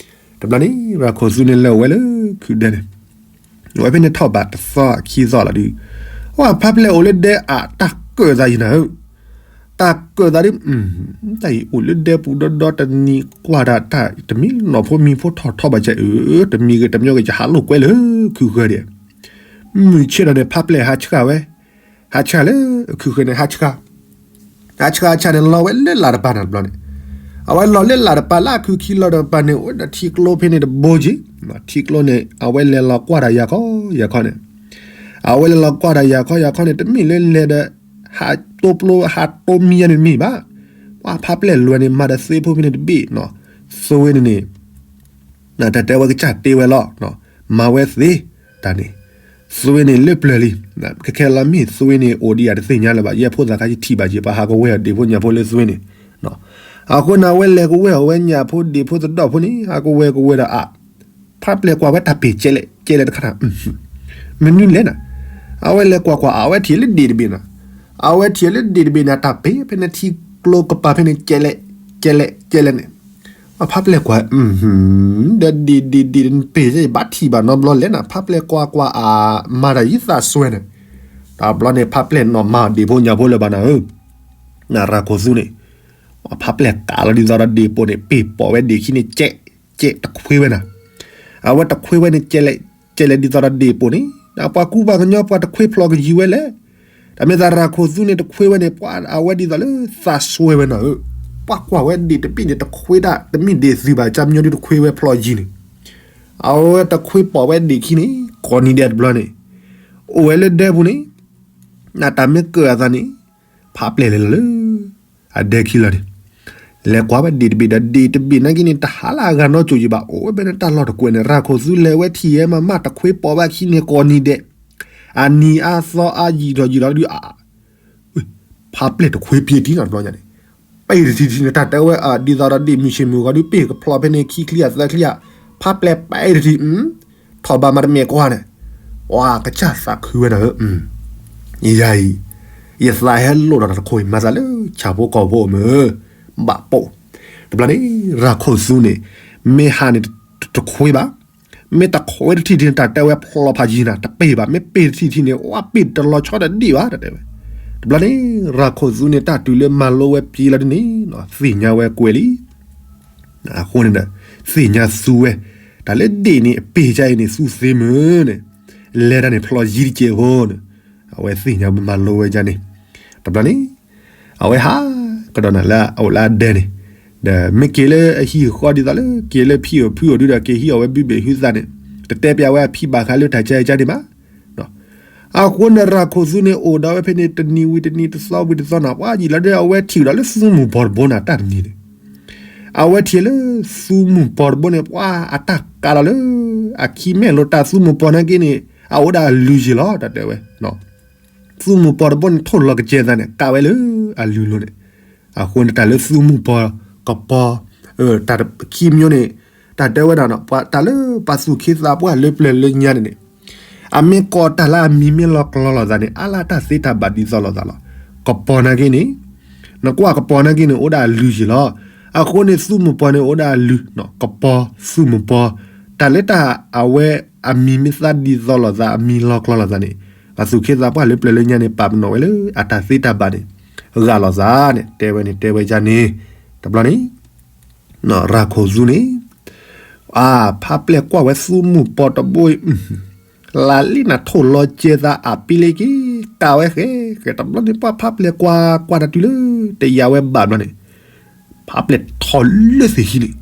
တဘျီန့ၣ် ရၤခိၣ်သူန့ၣ်လဲၤအိၣ်ဝဲလၢခုးဒဲန့ၣ်, အဝဲဖဲန့ၣ်ထီၣ်ဘးတသီခံသီလီၤဒုး, အဖါပျဲၢ်အိၣ်လၢဒဲအတၢ်ကၢၣ်သးယံၤနၤဧၢ, တၢ်ကၢၣ်သးဒုး, တၢ်အံၤအိၣ်လၢဒဲပူၤဒီဒီတနံၤကွၢ်တၢ်တၢ် တမ့ၢ်နီၢ်ဖိမံၤဖိထီၣ်ထီဘၣ်ကဲဧၢ, တမံၤဂ့ၤတမံၤဂ့ၤ ယဟးလိာ်ကွဲလၢခုးဃၢၤဒံး, မုၢ်ဆ့ၣ်ဒီးန့ၣ် ဖါပျဲၢ်ဟးဆှၣ်ဝဲ, ဟးဆှၣ်လၢခုးဃၢၤန့ၣ် ဟးဆှၣ် အဆှၣ်အဆၣ်န့ၣ် လီၤဝဲလၢလာ်တပၤန့ၣ်တဘျီန့ၣ်, အဝဲလီၤလၢလာ်တပၤလၢအခုးခံလီၤတပၤန့ၣ် အိၣ်ဒီးထံကျိဖဲန့ၣ်တဘိက့ၤ, ထံကျိန့ၣ် အဝဲလဲၤလီၤကွၢ်တၢ်ယၤခီယၤခီန့ၣ်, အဝဲလဲၤလီၤကွၢ်တၢ်ယၤခီယၤခီန့ၣ် တမ့ၢ်လၢလဲၤဒီး ဟးတိပျိဟးတိမံယါန့ၣ်တမ့ၢ်ဘၣ်, ပှၤဖါပျဲၢ်လွဲန့ၣ် မၤဒီးသ့ဖိဖဲန့ၣ်တဘ့ၣ်နီၤ, သွ့န့ၣ်န့ၣ် တၢ်တဲဝဲကစၢ်တ့ဝဲလီၤ, မၤဝဲသ့, တၢ်န့ၣ်, သွ့န့ၣ်လၢပျၢၤလံ, ခဲခဲလီၤမ့ၢ်သွ့န့ၣ် အိၣ်ဒံးယၤတသ့ၣ်ညါလၢၤဘၣ်, ယဲၢ်ဖိသၣ်ခါယထံၣ်ဘၣ်က့ၤ ပှၤဟးကဝဲၤအီၤဒ့ၣ်ဖိညၣ်ဖိလၢသွ့န့ၣ်, အဃိန့ၣ် အဝဲလဲၤကဝဲၤအီၤဝဲညၣ်ဖိဒ့ၣ်ဖိသဒီၣ်ဖိန့ၣ် ဟးကဝဲၤကဝဲၤဒီးအါ, ဖါပျဲၢ်ကွၢ်ဝဲတၢ်ပ့ၢ်ကဲလဲၣ် ကဲလဲၣ်တခါနၤ မနုၤလဲၣ်နၤ, အဝဲလဲၤကွၢ်ကွၢ် အဝဲထံၣ်လၢဒ့ၣ်တဘ့ၣ်နၤ, အဝဲထံၣ်လၢဒ့ၣ်တဘ့ၣ်န့ၣ် တၢ်ပ့ၢ်ဖဲန့ၣ်ထံကျိကပၤဖဲန့ၣ် ကဲလဲၣ်, ကဲလဲၣ် ကဲလဲၣ်န့ၣ်, ဖါပျဲၢ်ကွၢ်, ဒီးဒ့ၣ်ဒ့ၣ်ဒ့ၣ်ပ့ၢ်ယဘၣ်ထံၣ်ဘၣ်နီတဘျီလဲၣ်နၤ, ဖါပျဲၢ်ကွၢ်ကွၢ်အါ, မၤတၢ်ယသးစွဲန့ၣ်, တဘျီန့ၣ် ဖါပျဲၢ်နီၢ်မၤဒ့ၣ်ဖိညၣ်ဖိလၢၤဘၣ်နၤဧၢ, နရၤခိၣ်သူန့ၣ် ဖါပျဲၢ်ကးလီၤဒ်သိးဒီးဒ့ၣ်ပိာ်န့ၣ် ပ့ၢ်ပိာ်ဝဲဒ့ၣ်ခံန့ၣ် ကဲ, ကဲတခွ့ဝဲနၤ, အဝဲတခွ့ဝဲန့ၣ် ကဲလဲၣ်, ကဲလဲၣ်ဒ်သိးဒီးဒ့ၣ်ပိာ်န့ၣ် ပှၤကူပှၤကညီပှၤတခွ့ဖျိးကယံၤဝဲလဲၣ်, တၢ်မ့ၢ်သးရၤခိၣ်သူန့ၣ်တခွ့ဝဲန့ၣ် ပှၤအဝဲဒ်သိးလၢသးစွဲဝဲနၤဧၢ ပှၤကွၢ်ဝဲဒ့ၣ်တဘ့ၣ်န့ၣ် တခွ့ဒၣ် တမ့ၢ်ဒ့ၣ်သုးဘၣ် ကၠၢမညီဒုးတခွ့ဝဲဖျီယံၤန့ၣ်, အဝဲတခွ့ပိာ်ဝဲဒ့ၣ်ခံန့ၣ် ကိးနံၤဒဲးတဘျီန့ၣ်, အိၣ်ဝဲလၢဒဲပူၤန့ၣ်, နတၢ်မ့ၢ်ကၢၣ်အသးန့ၣ်, ဖးပျဲၢ်လဲၤလီၤလၢ အဒဲခံလီၤန့ၣ်, လဲၤကွၢ်ဝဲဒ့ၣ်တဘ့ၣ်ဒီး ဒ့ၣ်တဘ့ၣ်နာ်က့န့ၣ် တဟါလၢအဂၤနီကိၤယံၤဘၣ် အိၣ်ဝဲဖဲန့ၣ်တၢ်လီၢ်တကွဲးန့ၣ် ရၤခိၣ်သူလဲၤဝဲထံၣ်ဝဲမးမး တခွ့ပိာ်ဝဲအခံန့ၣ် ကိးနံၤဒဲး, အနံၤအါသီအါယံာ်ထီၣ်ယံာ်ထီၣ်ဒုး ဖးပျဲၢ်တခွ့ပျဲတံၢ်နီၤတဘျီညါန့ၣ်, ပ့ၢ်တထံၣ်ထံၣ်န့ၣ် တၢ်တဲဝဲ ဒ်သိးဒီးဒ့ၣ်မုၢ်ဆ့ၣ်မုၢ်ဂီၤဒုး ပ့ၢ်ကဖျီဖဲန့ၣ်ခံချံအသၢချံဧါ, ဖးပျဲၢ်ပ့ၢ်တထံၣ်, ထီၣ်ဘးမၤတမ့ၢ်ကွၢ်န့ၣ်, ဝါကစၢ်သးခုဝဲဒၣ်ဧၢ, ယၤအံၤ, ယသးဟဲလိာ်ဒီးတၢ်တခိၣ်အံၤ မၤသးလၢဆၣ်ဖိကီၢ်ဖိအမုၢ်, ဘၣ်ပိာ်, တဘျီန့ၣ် ရၤခိၣ်သူန့ၣ်, မ့ၢ်ဟးန့ၣ် တခွ့ဘၣ်, မ့ၢ်တခွ့တထံၣ်ထံၣ်န့ၣ် တၢ်တဲဝဲဖျီဖးယံၤနၤ တပ့ၢ်ဘၣ်, မ့ၢ်ပ့ၢ်တထံၣ်ထံၣ်န့ၣ် ဝါပ့ၢ်တလီၤဆီတဒ့ၣ်ဘၣ် တၢ်တဲဝဲ, တဘျီန့ၣ် ရၤခိၣ်သူန့ၣ် တၢ်တုၤလၢမၤလိဝဲပျံၤလီၤဒ်န့ၣ်, သ့ၣ်ညါဝဲကွဲးလံ အဃိန့ၣ်ဒီး, သ့ၣ်ညါသူဝဲ, တၢ်လၢဒ့ၣ်န့ၣ်အပ့ၢ်ကအံၤန့ၣ် သူသ့မုၢ်န့ၣ်, လဲၤတၢ်န့ၣ်ဖျီယံၤတကဲးဖိန့ၣ်, အဝဲသ့ၣ်ညါဝဲမၤလိဝဲဒ်န့ၣ်, တဘျီန့ၣ်, အဝဲဟး, ကဒီးနၤလၢအအိၣ်လၢအဒဲန့ၣ်, ဒီးမ့ၢ်က့ၤလၢအဟံၣ်အဃီဒ်သိးလၢ က့ၤလၢဖံအိၣ်ဖုအိၣ်ဒုဒီး က့ၤဟံးအီၣ်ဝဲဘုဘ့ၣ်ဟုသးန့ၣ်, တတဲပျးဝဲအဖံဘၣ်ဃးလၢတၢ်ကဲကဲန့ၣ်ဘၣ် အဃိန့ၣ် ရၤခိၣ်သူန့ၣ်အိၣ်ဒီးဝဲဖဲန့ၣ် တနံၤဝံၤတနံၤ တသီဝံၤတသီန့ၣ် ပှၤယံာ်လီၤဒီး အဝဲထံၣ်ဒီးလၢသူမုၢ်ပီၢ်တဘိန့ၣ် တၢ်တနံၤန့ၣ်, အဝဲထံၣ်လၢသူမုၢ်ပီၢ်တဘိန့ၣ် ပှၤအတၢ်ကးလီၤလၢ အခံမဲာ်လိာ်တၢ်သူမုၢ်ပီၢ်နာ်က့န့ၣ် အအိၣ်ဒၣ်အလုၢ်ယံၤလီၤ တၢ်တဲဝဲ, သူမုၢ်ပီၢ်တဘိန့ၣ် ထိၣ်လီၤကစဲသးန့ၣ် ကးဝဲလၢအလုၢ်လိၤန့ၣ်, အဃိန့ၣ် တၢ်လၢသူမုၢ်ပီၢ်ကပီၤ, တၢ်ခံမၠိန့ၣ်, တၢ်တဲဝဲဒၣ် တၢ်လၢပှၤသူၣ်ခ့သးပှၢ်လၢပျၢၤလၢညါန့ၣ်န့ၣ်, အမ့ၢ်ကိးတၢ်လၢအမံၤမ့ၢ်လီၤကျီလိာ်သးန့ၣ် အါလၢတၢ်သ့တၢ်ဘၣ်ဒ်သိးလိာ်သးလီၤ. ကပီၤနာ်က့န့ၣ်, နကွၢ်ကပီၤနာ်က့န့ၣ် အိၣ်ဒၣ်အလုၢ်ယံၤလီၤ. အဃိန့ၣ် သူမုၢ်ပီၢ်န့ၣ် အိၣ်ဒၣ်အလုၢ်, ကပီၤ, သူမုၢ်ပီၢ်, တၢ်လၢတၢ်အဝဲအမံၤမ့ၢ်သးဒ်သိးလိာ်သး အမံၤလီၤကျီလိာ်သးန့ၣ်, ပှၤသူၣ်ခ့သးပှၢ်လၢပျၢၤလၢညါန့ၣ် ပာ်ပနီၣ်ဝဲလၢအတၢ်သ့တၢ်ဘၣ်န့ၣ်, ဂာ်လိာ်သးန့ၣ် တဲဝဲန့ၣ် တဲဝဲဒ်န့ၣ်, တဘျီန့ၣ် ရၤခိၣ်သူန့ၣ်, အါ, ဖးပျဲၢ်ကွၢ်ဝဲသူမုၢ်ပီၢ်တဘိအံၤ, လၢလံနၤထိၣ်လီၤကဲသးအပံၤလ့က့ၤ, ကးဝဲဃဲဃဲ တဘျီန့ၣ် ပှၤဖးပျဲၢ်ကွၢ်ကွၢ်တၢ်တုၤလၢတယၤဝဲဘၣ်ဘျီန့ၣ်, ဖးပျဲၢ်ထီၣ်လၢသ့ၣ်ခံန့ၣ်,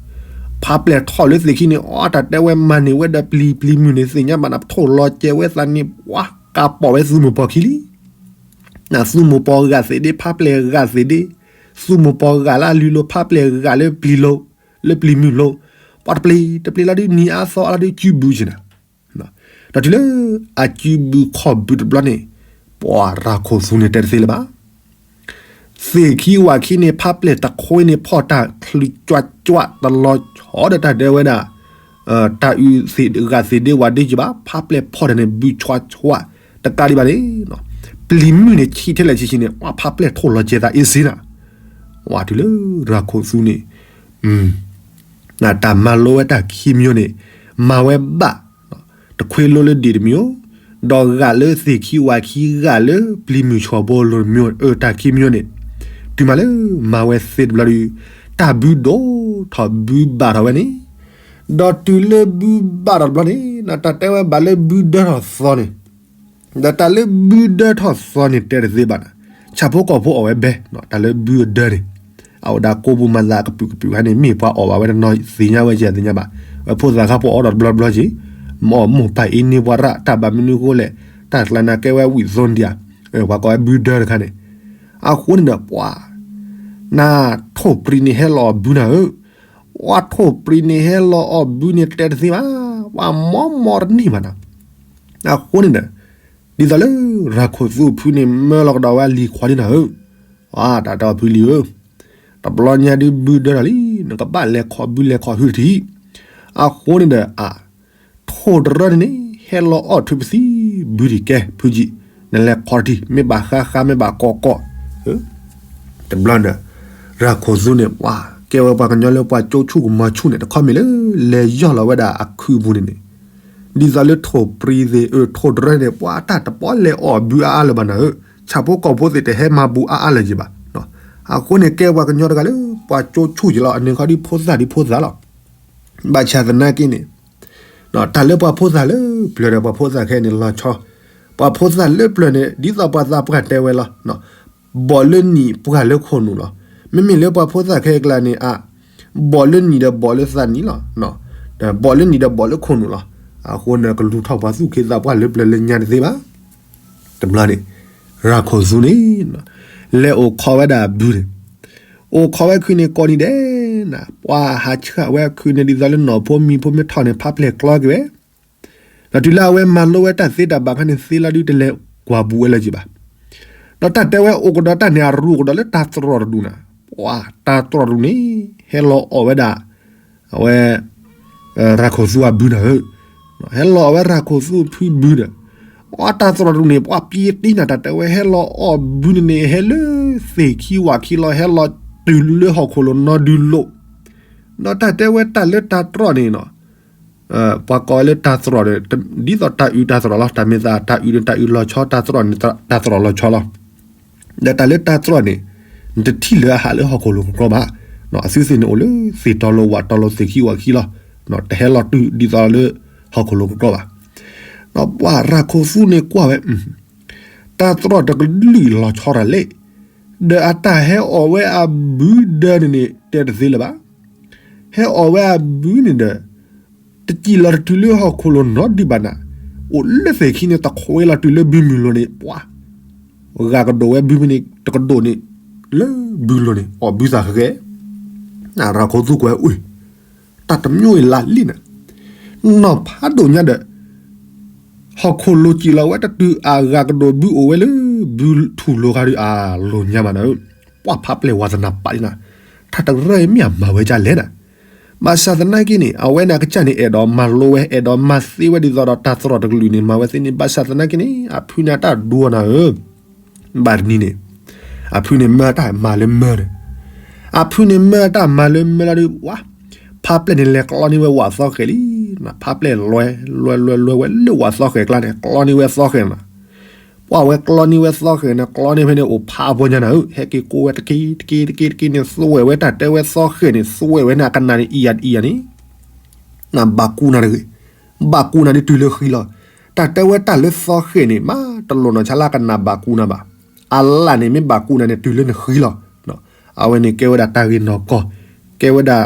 ဖးပျဲၢ်ထီၣ်လၢသ့ၣ်ခံန့ၣ် အီ တၢ်တဲဝဲမၤန့ၢ်ဝဲဒီးပျံၤပျံၤမုၢ်န့ၣ် သ့ၣ်ညါဘၣ်နၤ ထိၣ်လီၤကဲဝဲသးန့ၣ် ပှၤကးပိာ်ဝဲသူမုၢ်ပီၢ်ခံလံ နသူမုၢ်ပီၢ်ဂာ်သ့ၣ်ဒ့ ဖးပျဲၢ်ဂာ်သ့ၣ်ဒ့, သူမုၢ်ပီၢ်ဂာ်လၢအလုၢ်လိၤ ဖးပျဲၢ်ဂာ်လၢပျံၤလိၤ, လၢပျံၤမုၢ်လိၤ, ပှၤတပျ့ၤတပျ့ၤလီၤဒုးနံၤအါသီအါလီၤဒုးကုဘုက့ၤနၤ, ဒီးတုၤလၢအကုဘုခီၣ်ဘုတဘျီန့ၣ်, ပှၤရၤခိၣ်သူန့ၣ်တဲတသ့လၢၤဘၣ် သ့ၣ်ခံဝၣ်ခံန့ၣ် ဖးပျဲၢ်တခွ့န့ၣ် ဖီၣ်တၢ်ချုးကွၢ်ကွၢ်တလီၤဆီဒီးတၢ်ဒဲဝဲဒၣ်, တၢ်အုၣ်သ့ၣ်ဂာ်သ့ၣ်ဒ့ဝဲဒၣ်က့ၤဘၣ် ဖးပျဲၢ်ဖီၣ်တၢ်န့ၣ် ဘုဆွးဆွး, တကးဒံးဘၣ်န့ၣ်, ပျံၤမုၢ်န့ၣ်ဆံးထဲလဲၣ်ဆံးဆံးန့ၣ် ဝဲဖးပျဲၢ်ထိၣ်လီၤကဲသးအ့စ့နၤ, ဝဲတုၤလၢရၤခိၣ်သူန့ၣ် တၢ်မၤလိဝဲတၢ်ခံမၠိန့ၣ်, မၤဝဲဘၣ်, တခွ့လိလၢဒ့ၣ်တမံၤ, ဒီးဂာ်လၢသ့ၣ်ခံဝၣ်ခံ ဂာ်လၢပျံၤမုၢ်ဆီၣ်ဘိလိၤတမံၤ, အတၢ်ခံမၠိန့ၣ်, တုၤမၤလၢမၤဝဲသ့တဘျီဒီး, တၢ်ဘုဒိၣ်ထီၣ်ဘုဘၣ်ထီၣ်ဝဲန့ၣ်, ဒီးတုၤလၢဘုဘၣ်ထီၣ်တဘျီန့ၣ်, တၢ်တဲဝဲဘၣ်လၢဘုဒၢထီၣ်သီန့ၣ် ဒီးတၢ်လၢဘုဒၢထီၣ်သီန့ၣ်တဲတသ့ဘၣ်နၤ, ဆၣ်ဖိကီၢ်ဖိအီၣ်ဝဲဘဲ, တၢ်လၢဘုအဒၢန့ၣ်, အအိၣ်ဒၣ်ကိးပူၤမၤသးကပုာ်ကပုာ်ခါန့ၣ် မ့ၢ်ပှၤအီၣ်ဘၣ်ဝဲတနီၤသ့ၣ်ညါဝဲကသ့ၣ်ညါဘၣ်, ဝဲဖိသၣ်ခါဖိအီၣ်ဒီးတဘျီဘျီက့ၤ, မ့ၢ်အီၣ်မိၢ်ပၢ်အ့န့ၢ်ပှၤရၣ် တၢ်ဘၣ်မနုၤဃိလဲၣ်, တၢ်ကျါနၤကဲဝဲဝံၣ်သိဒံးဧါ, ပှၤကိးဝဲဘုဒၢတခါန့ၣ်, အဃိန့ၣ်ဒီးပှၤ နထိၣ်ပြံၤန့ၣ်ဟဲလီၤအီၣ်ဘုနၤဧၢ, ပှၤထိၣ်ပြံၤန့ၣ်ဟဲလီၤအီၣ်ဘုန့ၣ်တဲတသ့ဘၣ်, ပှၤမီမီတန့ၢ်ဘၣ်နၤ, အဃိန့ၣ်ဒီး, ဒ်သိးလၢရၤခိၣ်သူအဖုန့ၣ် မၢလီၤကဒီးဝဲလံၤခွါဒ်နၤဧၢ, တၢ်တဲအီၤဖုလံၤဧၢ, တဘျီညါဒုးဘုဒၢထီၣ်လံ, နကဘၣ်လဲၤခီၣ်ဘုလဲၤခီၣ်ဟုတထံၣ်, အဃိန့ၣ်ဒီး အ ထိၣ်တရၢန့ၣ်န့ၣ် ဟဲလီၤအီၣ်ထုးပသံ, ဘုဒံးကဲဖုကံ, နလဲၤခီၣ်တထံၣ် မ့ၢ်ဘၣ်ဃါဃါ မ့ၢ်ဘၣ်ကီၢ်ကီၢ်, တဘျီဒီး, ရၤခိၣ်သူန့ၣ် ပှၤကဲဝဲပှၤကညီလၢပှၤကၠိဆူၣ်ကမီၤဆူၣ်န့ၣ် တခီမ့ၢ်လၢ လဲၤယီၢ်လီၤဝဲဒၣ်အခုးပူၤန့ၣ်န့ၣ်, ဒ်သိးလၢထိၣ်ပြံၤသ့ၣ် အထိၣ်တရၢန့ၣ် ပှၤတၢ်တပီၢ်လဲၤအီၣ်ဘုအါအါလၢၤဘၣ်နၤဧၢ, ဆၣ်ဖိကီၢ်ဖိသ့ၣ်တဟဲမၤဘူးအါအါလၢၤက့ၤဘၣ်, အဃိန့ၣ် ကဲပှၤကညီတဂၤလၢ ပှၤကၠိဆူၣ်က့ၤလီၤ အန့ၣ်ခီဒုးဖိသၣ်ဒုးဖိသၣ်လီၤ ဘၣ်ဆၣ်သနာ်က့န့ၣ်, တၢ်လၢပှၤဖိသၣ်လၢပျၢၤဒီးပှၤဖိသၣ်ခဲအံၤန့ၣ်လီၤဆီ, ပှၤဖိသၣ်လၢပျၢၤန့ၣ် ဒ်သိးပှၤသးပှၢ်တဲဝဲလီၤ, ဘီၣ်လၢနံၣ်ပှၢ်လၢခိၣ်နူာ်လီၤ, မ့မ့ၢ်လၢပှၤဖိသၣ်ခဲအံၤအကျါန့ၣ် အ ဘီၣ်လၢနံၤဒီးဘီၣ်လၢသးနံၤလီၤ. ဘီၣ်လၢနံၤဒီးဘီၣ်လၢခိၣ်နူာ်လီၤ. အဃိန့ၣ် ကလူၤထီၣ်ပှၤသူၣ်က့သးပှၢ်လၢပျၢၤလၢညါတသ့ဘၣ်. တဘျီန့ၣ် ရၤခိၣ်သူန့ၣ် လဲၤအိၣ်ခိးဝဲဒၣ်အဘုန့ၣ်, အိၣ်ခိးဝဲခုန့ၣ်ကိးနံၤဒဲးနၤ, ပှၤဟးဆှၣ်ဝဲခုန့ၣ် ဒ်သိးလၢနီၢ်ဖိမံၤဖိမ့ၢ်ထီၣ်န့ၣ် ဖးပျဲၢ်ကျီက့ၤဝဲ ဒီးတုၤလၢအဝဲမၤလိဝဲတၢ်သ့တၢ်ဘၣ်ခါန့ၣ် သ့လီၤဒုတလဲၤကွၢ်ဘူးဝဲလၢၤက့ၤဘၣ်. ဒီးတၢ်တဲဝဲအိၣ်ကဒီးတၢ်န့ၣ် အရူၢ်အိၣ်ကဒီးလၢတၢ်သရိာ်တဒူၣ်နၤ, ပှၤတၢ်သရိာ်တဒူၣ်န့ၣ် ဟဲလီၤအီၣ်ဝဲဒၣ် အဝဲ ရၤခိၣ်သူအဘုနၤဧၢ, ဟဲလီၤအီၣ်ဝဲရၤခိၣ်သူအဖုဘုဒီး ပှၤတၢ်သရိာ်တဒူၣ်န့ၣ် ပှၤပံတံနၤ တၢ်တဲဝဲဟဲလီၤအီၣ်ဘုန့ၣ်န့ၣ် ဟဲလၢသ့ၣ်ခံဝၣ်ခံလီၤ ဟဲလီၤတုၤလၢဟီၣ်ခိၣ်လိၤနီဒုလိၤ, ဒီးတၢ်တဲဝဲတၢ်လၢတၢ်သရိာ်န့ၣ်နီၤ ပှၤကိးဝဲလၢတၢ်သရိာ်ဒီး ဒ်သိးတၢ်အုးတၢ်သရိာ်လီၤ. တၢ်မ့ၢ်သးတၢ်အုးန့ၣ် တၢ်အုးလီၤဆီ တၢ်သရိာ်န့ၣ် တၢ်သရိာ်လီၤဆီလီၤ. ဒီးတၢ်လၢတၢ်သရိာ်န့ၣ် နတထံၣ်လၢအဟးလၢဟီၣ်ခိၣ်လိၤကကြီဘၣ်. အစုသ့ၣ်န့ၣ်အိၣ်လၢသ့ၣ်တီလိၤဝၣ်တီလိၤသ့ၣ်ခံဝၣ်ခံလီၤ. တဟဲလီၤတုၤဒ်သိးလၢဟီၣ်ခိၣ်လိၤကကြီဘၣ်. ဒီးပှၤရၤခိၣ်သူန့ၣ်ကွၢ်ဝဲ တၢ်သရိာ်တကလုာ်လီၤဆီတၢ်လဲၣ်, ဒီးအတၢ်ဟဲအီၣ်ဝဲအဘုဒၢန့ၣ်န့ၣ် တဲတသ့လၢၤဘၣ်. ဟဲအီၣ်ဝဲအဘုန့ၣ်ဒီး တစံၣ်လီၤတတုၤလၢဟီၣ်ခိၣ်လိၤနီဒုဘၣ်နၤ, အိၣ်လၢသ့ၣ်ခံန့ၣ် တခွဲလီၤတုၤလၢဘုမုၢ်လိၤန့ၣ် ပှၤ ဂၤကဒိၣ်ဝဲဘုမုၢ်န့ၣ် တကဒိၣ်န့ၣ် လၢဘုလိၤန့ၣ် အီၣ်ဘုသးဃဲဃဲ, ရၤခိၣ်သူကွဲးအုၣ် တၢ်တမျိုးအံၤလၢာ်လံနၤ, နီၢ်ဖးဒိၣ်ညါဒီး ဟီၣ်ခိၣ်လိၤစံၣ်လီၤဝဲတတုၤအဂၤကဒိၣ်ဘုအိၣ်ဝဲလၢ ဘုထူၣ်လိၤခါဒီးအလိၤညါဘၣ်နၤဧၢ, ပှၤဖးပျဲၢ်ဝးသနၢ်ပာ်လံနၤ, တၢ်တရၢအံၤမ့ၢ်အမၤဝဲဒ်လဲၣ်နၤ, ဘၣ်ဆၣ်သနာ်က့န့ၣ် အဝဲန့ၣ်အကစၢ်န့ၣ် အဲၣ်ဒိးမၤလိဝဲ အဲၣ်ဒိးမၤသ့ဝဲဒ်သိးဒီးတၢ်သရိာ်တကလုာ်န့ၣ် မၤဝဲသ့န့ၣ် ဘၣ်ဆၣ်သနာ်က့န့ၣ် အဖုန့ၣ်အတၢ်ဒိနၤဧၢ ဘၣ်တနံၤန့ၣ် အဖုန့ၣ်မၢတၢ်မၤလၢမၢဒီး အဖုန့ၣ်မၢတၢ်မၤလၢမၢလီၤဒီး ဝါ ဖးပျဲၢ်န့ၣ်လဲၤကျီန့ၢ်ဝဲဝးသီဃဲၤလံ, ဖးပျဲၢ်လွဲ လွဲ လွဲ လွဲဝဲလၢဝးသီဃဲၤကျါန့ၣ် ကျီန့ၢ်ဝဲသီဃဲၤနၤ, ပှၤဝဲကျီန့ၢ်ဝဲသီဃဲၤန့ၣ် ကျီန့ၢ်ဖဲန့ၣ်အိၣ်ဖးအဖီညါနၤဧၢ, ဟဲက့ၤကိးဝဲတက့ၢ်တက့ၢ်တက့ၢ်တက့ၢ်န့ၣ် သွဲၣ်ဝဲတၢ်တဲဝဲသီဃဲၤန့ၣ် သွဲၣ်ဝဲန့ၣ်အကနၣ်န့ၣ် အံၤယၤအံၤယၤန့ၣ် နဘၣ်ကူနၤတဂ့ၤ, ဘၣ်ကူနၤဒ်တုၤလၢဃံလီၤ. တၢ်တဲဝဲတၢ်လၢသီဃဲၤန့ၣ် မ့ၢ်တလိၣ်နီၢ်ဆါလၢအကနၣ်ဘၣ်ကူနၤဘၣ်. အလၣ်န့ၣ် မ့ၢ်ဘၣ်ကူနၤန့ၣ် တုၤလၢနဃံလီၤ. အဝဲန့ၣ်ကဲဝဲဒၣ်တၢ်ဂ့ၢ်နီၢ်ကီၢ်, ကဲဝဲဒၣ်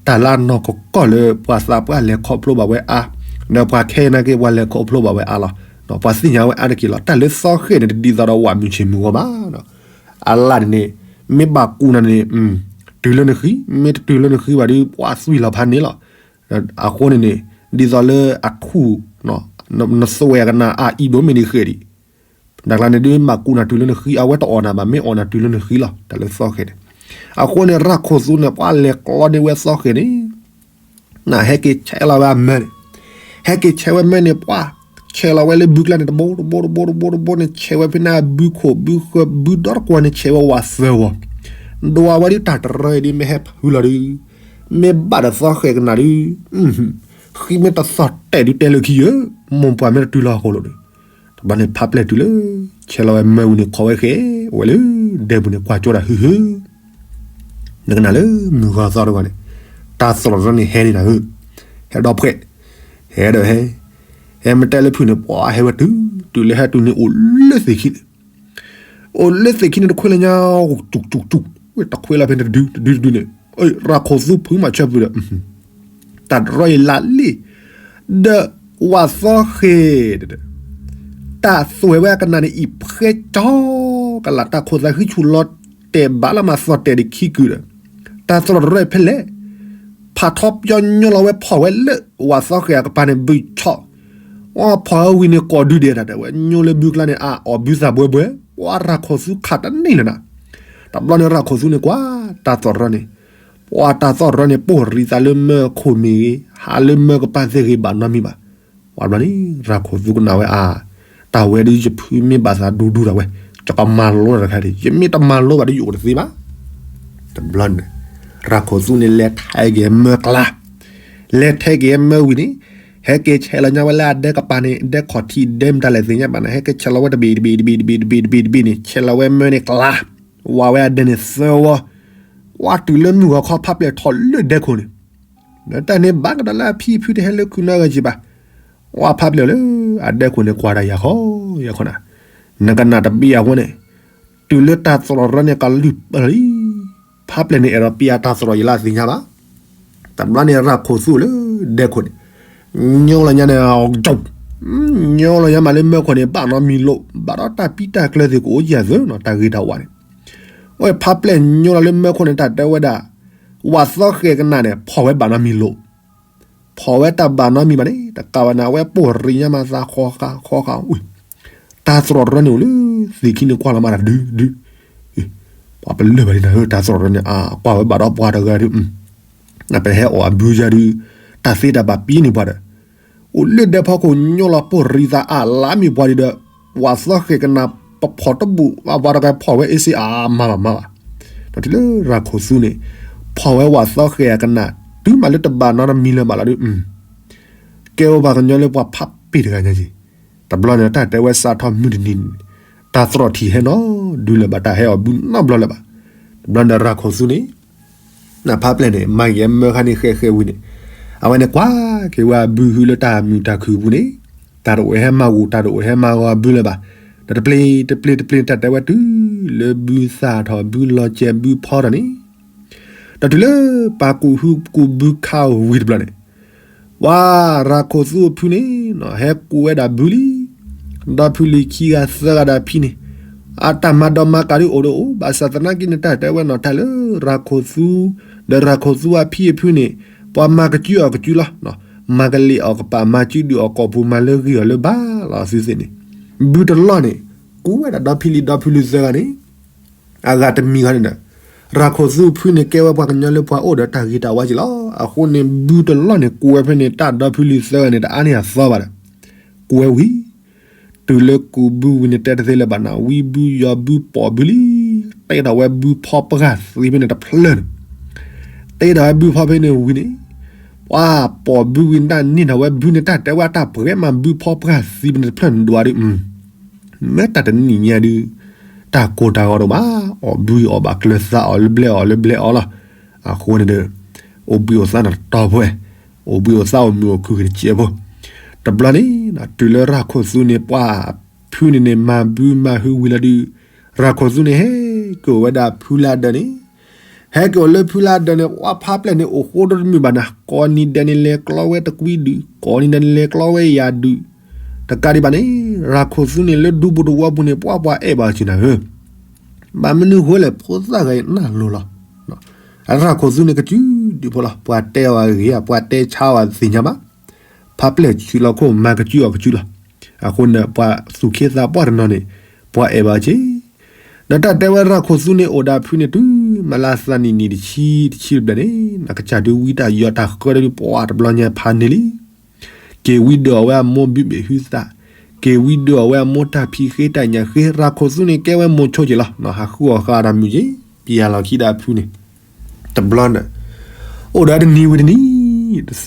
တၢ်လၢအနီၢ်ကီၢ်ကီၢ်လၢပှၤသးပှၢ်လဲၤခီဖျိဘၣ်ဝဲအါ, ဒီးပှၤခဲအံၤနာ်က့ ပှၤလဲၤခီဖျိဘၣ်ဝဲအါလီၤ. ပှၤသ့ၣ်ညါဝဲအါတက့ၢ်လီၤ. တၢ်လၢသီဃဲၤန့ၣ် တဒ်သိးဒီးဝးမုၢ်ဆ့ၣ်မုၢ်ဂီၤဘၣ်. အလၣ်န့ၣ်န့ၣ် မ့ၢ်ဘၣ်ကူနၤန့ၣ် တုၤလၢနဃံ, မ့ၢ်တတုၤလၢနဃံဘၣ်ဒီး ပှၤသွံၣ်လီၤဖးန့ၣ်လီၤ. အဃိန့ၣ်န့ၣ် ဒ်သိးလၢအထူၣ် နသွဲၣ်အကနၣ်အအံၤဒိၣ်မ့ၢ်န့ၣ်ဃဲၤဒံး, တၢ်ကျါန့ၣ်ဒ်မ့ၢ်ကူနၤတုၤလၢနဃံ အဝဲတအီၣ်နၤဘၣ်, မ့ၢ်အီၣ်နၤတုၤလၢနဃံလီၤ. တၢ်လၢသီဃဲၤန့ၣ်, အဃိန့ၣ် ရၤခိၣ်သူန့ၣ် ပှၤလဲၤကျီန့ၢ်ဝဲသီဃဲၤန့ၣ် နဟဲက့ၤဆဲးလီၤဝဲအမၢန့ၣ်, ဟဲက့ၤဆဲးဝဲမၢန့ၣ် ပှၤဆဲးလီၤဝဲလၢဘုကျါန့ၣ် တဘိတဘိတဘိတဘိတဘိန့ၣ် ဆဲးဝဲဖဲန့ၣ် ဘုခိၣ်ဘုဃၢၤဘုဒီတကွီၤန့ၣ် ဆဲးဝဲဝးသၢဝီၤ, ဒွးဝဲဒ်တၢ်တရၢအံၤဒ်မ့ၢ်ဟဲဖုလီၤဒုး, မ့ၢ်ဘၣ်ဒီးသီဃဲၤကနၣ်ဒုး, ဃံမ့ၢ်တသီၣ်တဲာ်ဒုးတဲလၢခံယၢ, မိၢ်ပှၢ်မ့ၢ်တတုၤလီၤဟီၣ်ခိၣ်လိၤဒုး, တဘျီန့ၣ်ဖးပျဲၢ်တုၤလၢ ဆဲးလီၤဝဲမၢဝံၤန့ၣ် ခိးဝဲဃဲၤဝဲလၢဒဲပူၤန့ၣ် ကွၢ်ကၠီတၢ်ဟုဟၢ နကနၣ်လၢမုၢ်ဂီၤသီတဂီၤန့ၣ် တၢ်သရိာ်တရီန့ၣ်ဟဲန့ၣ်နၤဧၢ, ဟဲဒီးဖှဲး, ဟဲဒီးဟဲ, ဟဲမ့ၢ်တဲလၢဖုန့ၣ် ပှၤဟဲဝဲတုၤ, တုၤလၢဟဲတုၤန့ၣ်အိၣ်လၢသ့ၣ်ခံန့ၣ်, အိၣ်လၢသ့ၣ်ခံန့ၣ်တခွဲလၢညါ, တူၢ်တူၢ်တူၢ်, ဝဲတခွဲလၢဖဲန့ၣ်တဒုတဒုတဒုန့ၣ်, ရၤခိၣ်သူဖုမၤဆၢဖုဒီး တၢ်တရီအံၤလၢာ်လံ, ဒီးဝးသီဃဲၤ တၢ်သွဲၣ်ဝဲအကနၣ်န့ၣ် အံၤဖှဲကၠီကလး တၢ်ခိၣ်သးဃံဆူၣ်လီၤတဲာ်ဘၣ်လၢမၤသီၣ်တဲာ်ဒံးခံကုာ်ဒီး, တၢ်သရိာ်တရီဖဲလဲၣ်, ဖးထီပၠီညိလီၤဝဲဖီၣ်ဝဲလၢဝးသီဃဲၤအကပၤန့ၣ် ဘုၣ်ဆီၣ်, ဝဲဖီၣ်ဝဲဝံၤန့ၣ်ကိးဒုဒဲးတၢ်တဲဝဲ ညိလၢဘုကျါန့ၣ် အအီၣ်ဘုသးဘှဲဘှဲ, ပှၤရၤခိၣ်သူခးတန့ၢ်လၢၤနၤ, တဘျီန့ၣ်ရၤခိၣ်သူန့ၣ်ကွၢ် တၢ်သရိာ်တရီန့ၣ်, ပှၤတၢ်သရိာ်တရီန့ၣ် ပိၢ်ရံသးလၢမၢခိၣ်မ့ၢ်ဂ့ၤ, ဟးလၢမၢကပၤသ့ၣ်ဂ့ၤဘၣ်နီတမံၤဘၣ်. ပှၤဘျီန့ၣ် ရၤခိၣ်သူကနၣ်ဝဲအါ, တၢ်ဝဲဒ်ယဖုမ့ၢ်ဘၣ်သးဒူဒူတၢ်ဝဲ, ယကမၤလိတၢ်တခါဒံး, ယမ့ၢ်တမၤလိဘၣ်ဒီး ယအိၣ်တသ့ဘၣ်. တဘျီန့ၣ် ရၤခိၣ်သူန့ၣ် လဲၤထဲက့ၤမၢကျါ, လဲၤထဲက့ၤမၢဝံၤန့ၣ်, ဟဲက့ၤဆဲးလီၤညါဝဲလၢအဒဲကပၤန့ၣ် ဒဲခီၣ်ထံး ဒဲမတၤလဲၣ်သ့ၣ်ညါဘၣ်န့ၣ် ဟဲက့ၤဆဲးလီၤဝဲတဘ့ၣ်တဘ့ၣ်တဘ့ၣ်တဘ့ၣ်တဘ့ၣ်တဘ့ၣ်တဘ့ၣ်န့ၣ် ဆဲးလီၤဝဲမၢန့ၣ်ကျါ, ဝးဝဲအဒဲန့ၣ်သၢဝီ, ဝးတုၤလၢမုၢ်ဂီၤခီဖးပျဲၢ်ထီၣ်လၢဒဲခိၣ်န့ၣ်, ဒီးတၢ်န့ၣ်ဘၣ်ကဒီးလၢအဖံအဖုတဟဲလၢခုနီဂၤကံဘၣ်, ဝးဖးပျဲၢ်လၢအဒဲခိၣ်န့ၣ် ကွၢ်တၢ်ယၤခီယၤခီနၤ, နကနၣ်တဘ့ၣ်အဃိန့ၣ်, တုၤလၢတၢ်သရိာ်တရီန့ၣ် ကလုၢ်ပၢၢ်လံ ဖါပျဲၢ်န့ၣ် အဲၣ်ဒိးပျဲတၢ်သရိာ်ယံာ်လၢအသ့ၣ်ညါဘၣ်. တဘျီန့ၣ် ရၤခိၣ်သူအိၣ်လၢဒဲခိၣ်န့ၣ် ညီလီၤညါန့ၣ် ညီလီၤညါမးလၢမၢခိၣ်န့ၣ် ဘၣ်နီတမံၤလိာ် ဘၣ်ဒီးတၢ်ပံတၢ်ကျၢၤသ့ၣ်ကအိၣ်ယၤသၢနီၤ တၢ်ဂ့ၤတၢ်ဝါန့ၣ်. အဝဲဖါပျဲၢ်ညီလီၤလၢမၢခိၣ်န့ၣ် တၢ်တဲဝဲဒၣ် ဝးသီဃဲၣ်ကနၣ်န့ၣ် ဖီၣ်ဝဲဘၣ်နီတမံၤလိာ် ဖီၣ်ဝဲတၢ်ဘၣ်နီတမံၤဘၣ်န့ၣ် တကးဘၣ်န့ၣ် အဝဲပိၢ်ရံၣ်ညါမးသးဃီဃာ်ဃီဃာ် တၢ်သရိာ်တရၢန့ၣ်အိၣ်လၢသ့ၣ်ခံန့ၣ်ကွၢ်လီၤမးတၢ်ဒုဒု ပှၤပလၢၢ်ဘၣ်ဒ်နၤဧၢ တၢ်သရိာ်တရၢန့ၣ် အကွၢ်ဝဲဘၣ်ဒီးပှၤတဂၤဒု ပဟဲအီၣ်အဘုယၤဒု တၢ်သ့တၢ်ဘၣ်ပံန့ၢ်ပှၤဒီး အိၣ်လၢဒဲဖီခိၣ်ညီလီၤပိၢ်ရံၣ်သးအါလါမ့ၢ်ပှၤဒုဒီး ဝးသီဃဲၣ်ကနၣ် ပဖီၣ်တဘူၣ် ပှၤတဂၤဖီၣ်ဝဲအ့စ့အါမးဘၣ်မးဘၣ်. ဒီးတုၤလၢရၤခိၣ်သူန့ၣ် ဖီၣ်ဝဲဝးသီဃဲၣ်အကနၣ် တုၤမးလၢတဘၣ်နီတမံၤလၢၤဘၣ်လီၤဒု ကဲဝဲပှၤကညီလၢပှၤဖးပ့ၢ်တဂၤညါက့ၤ. တဘျီန့ၣ် တၢ်တဲဝဲစးထီၣ်မုၢ်တနံၤန့ၣ် တၢ်သရိာ်ထံၣ်ဟဲနီၤဒုလၢၤဘၣ် တၢ်ဟဲအီၣ်ဘုနီတဘျီလၢၤဘၣ်. တဘျီန့ၣ်ရၤခိၣ်သူန့ၣ် နဖါပျဲၢ်န့ၣ် မၤက့ၤမၢဃါန့ၣ်ဃဲးဃဲးဝံၤန့ၣ် အဝဲန့ၣ်ကွၢ်က့ၤဝဲအဘုဟုလၢတၢ်မုာ်တၢ်ခုၣ်အပူၤန့ၣ် တၢ်တအိၣ်ဟဲမၤဂီၤ တၢ်တအိၣ်ဟဲမၤဂီၤအဘုလၢၤဘၣ်. ဒီးတပျ့ၤတပျ့ၤတပျ့ၤန့ၣ် တၢ်တဲဝဲတုၤလၢဘုသၣ်ထီၣ်ဘုလီၤကဲဘုဖီထီၣ်န့ၣ် ဒီးတုၤလၢပာ်ကူၣ်ဟုကူၣ်ဘုခါဝံၤတဘျီန့ၣ် ပှၤရၤခိၣ်သူအဖုန့ၣ် ဟဲကူၣ်ဝဲဒၣ်ဘုလံ. ဒီဖုလံၤခံဂၤသၢဂၤဒီးဖံန့ၣ် အတၢ်မၤဒီးမၤကးဒုအိၣ်ဒီးအိၣ် ဘၣ်ဆၣ်သနာ်က့န့ၣ် တၢ်တဲဝဲနီၤ တၢ်လၢရၤခိၣ်သူ ဒီးရၤခိၣ်သူအဖံအဖုန့ၣ် ပှၤမၤကစုအီၣ်ကစုလီၤ. မၤကလံၣ်အီၣ်ကပာ် မၤစုဒုၣ်အီၣ်ကိာ်ပူၤ မၤလၢဂ့ၢ်အီၤလၢဘါလီၤသုသ့ၣ်န့ၣ် ဘုတလီၢ်န့ၣ် ကူၣ်ဝဲဒၣ်ဒီဖုလံၤ ဒီဖုလံၤသၢဂၤန့ၣ် အဂၤတမံၤဂၤန့ၣ်ဒီး ရၤခိၣ်သူဖုန့ၣ် ကဲဝဲပှၤကညီလၢပှၤအိၣ်ဒီးတၢ်ဂ့ၤတၢ်ဝါက့ၤလီၤ. အဃိန့ၣ် ဘုတလီၢ်န့ၣ် ကူၣ်ဝဲဖဲန့ၣ် တၢ်ဒီဖုလံၤသၢဂၤန့ၣ် တအါန့ၢ်အသီဘၣ်ဒီး ကူၣ်ဝဲဝံၤ တုၤလၢကူၣ်ဘုဝံၤန့ၣ် တဲတသ့လၢၤဘၣ်နၤ ဝံဘုယီၤဘုပိာ်ဘုလံ. တ့ထီၣ်ဝဲဘုဖီပှၢ်သံဖဲန့ၣ်တဖျၢၣ်န့ၣ် တ့ထီၣ်ဝဲဘုဖီဖဲန့ၣ်ဝံၤန့ၣ် ပှၤပိာ်ဘုဝံၤ တၢ်န့ၢ်ထီၣ်ဝဲဘုန့ၣ် တၢ်တဲဝဲတၢ်ပှဲၤမး ဘုဖီပှၢ်သံဖဲန့ၣ်တဖျၢၣ်န့ၣ်ဒွးဒု မ့ၢ်တၢ်တနံၣ်ညါဒု တၢ်ကိၢ်တၢ်ဂီၤဒိၣ်မး အီၣ်ဘုအီၣ်ဘၣ်ကျၢၤသးအီၣ်လၢဘျဲအီၣ်လၢဘျဲအီလီၤ. အဃိန့ၣ်ဒီး အိၣ်ဘှံးအိၣ်သါန့ၣ်တတီၤဖဲ အိၣ်ဘှံးအိၣ်သါအိၣ်မုာ်အိၣ်ခုၣ်က့ၤတစဲးဖိ တဘျီန့ၣ် တုၤလၢရၤခိၣ်သူန့ၣ် ပှၤဖုန့ၣ်န့ၣ် မၤဘုမၤဟုဝံၤလီၤဒု ရၤခိၣ်သူန့ၣ် ဟဲက့ၤအိၣ်ဝဲဒၣ်ဖုလၢအဒၢးန့ၣ် ဟဲက့ၤအိၣ်လၢဖုလၢအဒၢးန့ၣ် ပှၤဖါပျဲၢ်န့ၣ် အိၣ်ဃိဒီတမုာ်ဘၣ်နၤ ကိးနံၤဒဲးန့ၣ်လဲၤကျီဝဲတကွံဒုး ကိးနံၤဒဲးန့ၣ်လဲၤကျီဝဲယၤဒုး တကးဒံးဘၣ်န့ၣ် ရၤခိၣ်သူန့ၣ်လၢဒူပူၤတဝီပူၤန့ၣ် ပှၤပှၤအဲၣ်ဘၣ်စၢၤနၤဧၢ ဘၣ်မနုၤဃိလဲၣ် ဖိသၣ်ဂၤအံၤနၢ်လိၤလီၤ. အရၤခိၣ်သူန့ၣ် ကစုဒုဖိလီၤ ပှၤတဲအီၤအဂ့ၢ် ပှၤတဲဆါအီၤသ့ၣ်ညါဘၣ်. ဖါပျဲၢ်စုလီၤခိၣ် မၤကစုအီၤကစုလီၤ. အဃိန့ၣ် ပှၤသူၣ်ခ့သးပှၢ်တနီၤန့ၣ် ပှၤအဲၣ်ဘၣ်စ့ၢ် ဒီးတၢ်တဲဝဲရၤခိၣ်သူန့ၣ် အိၣ်ဒီးဖုန့ၣ် တုၤမၤလၢသးနံၣ်နံၣ်တဆံတဆံတဘျဲၣ်န့ၣ် နကစၢ်ဒုးဝံတၢ်ယီၤတၢ်ဃၢဒီး ပှၤတဘျီညါဖးန့ၢ်လံ က့ၤဝံဒုးအီၣ်ဝဲအမိၢ်ဘုဘ့ၣ်ဟုသၣ်, က့ၤဝံဒုးအီၣ်ဝဲအမိၢ်တၢ်ဖံးဃ့တၢ်ညၣ်ဃ့, ရၤခိၣ်သူန့ၣ် ကဲဝဲမိၤဆိက့ၤလီၤ. ဟးဃုအီၣ်ဃာ်တၢ်မုာ်က့ၤ, ပျၢ်လီၤခံဒီးအဖုန့ၣ် တဘျီန့ၣ်, အိၣ်ဒီးတနံၤဝံၤတနံၤ, တသီဝံၤတသီ,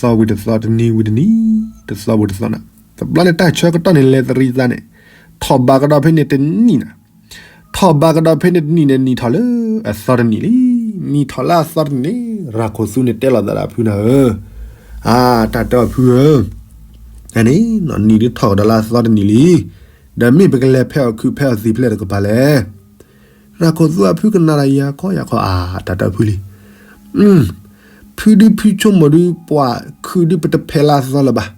တနံၤဝံၤတနံၤ, တသီဝံၤတသီန့ၣ်, တဘျီန့ၣ် တၢ်ဆၢကတီၢ်န့ၣ် လဲၤသရံးသးန့ၣ်, ထီၣ်ဘးကဒီးဖဲန့ၣ်တနံၣ်န့ၣ် ထီၣ်ဘးကဒီးဖဲန့ၣ်တနံၣ်န့ၣ် နံၣ်ထီၣ်လၢအသီတနံၣ်လံ. နံၣ်ထီၣ်လၢအသီတနံၣ်န့ၣ် ရၤခိၣ်သူန့ၣ်တဲလိာ်သးဒီးအဖုန့ၣ်ဧၢ, အါ, တၢ်တဲအီၤဖုဧၢ, န့ၣ်, နံၣ်ဒုးထီၣ်ကဒီးလၢအသီတနံၣ်လံ, ဒီးမ့ၢ်ပကလဲၤဖဲးအီၣ်ခုးဖဲးအီၣ်သံးဖဲလဲၣ်တကပၤလဲၣ်. ရၤခိၣ်သူအဖုကနၣ်ဒီးယၤခီယၤခီ, အါ, တၢ်တဲအီၤဖုလံ. ဖုဒုးဖုဆိကမိၣ်ဒုး ပှၤခုးဒုး ပတဖဲးလၢအသီလၢၤဘၣ်.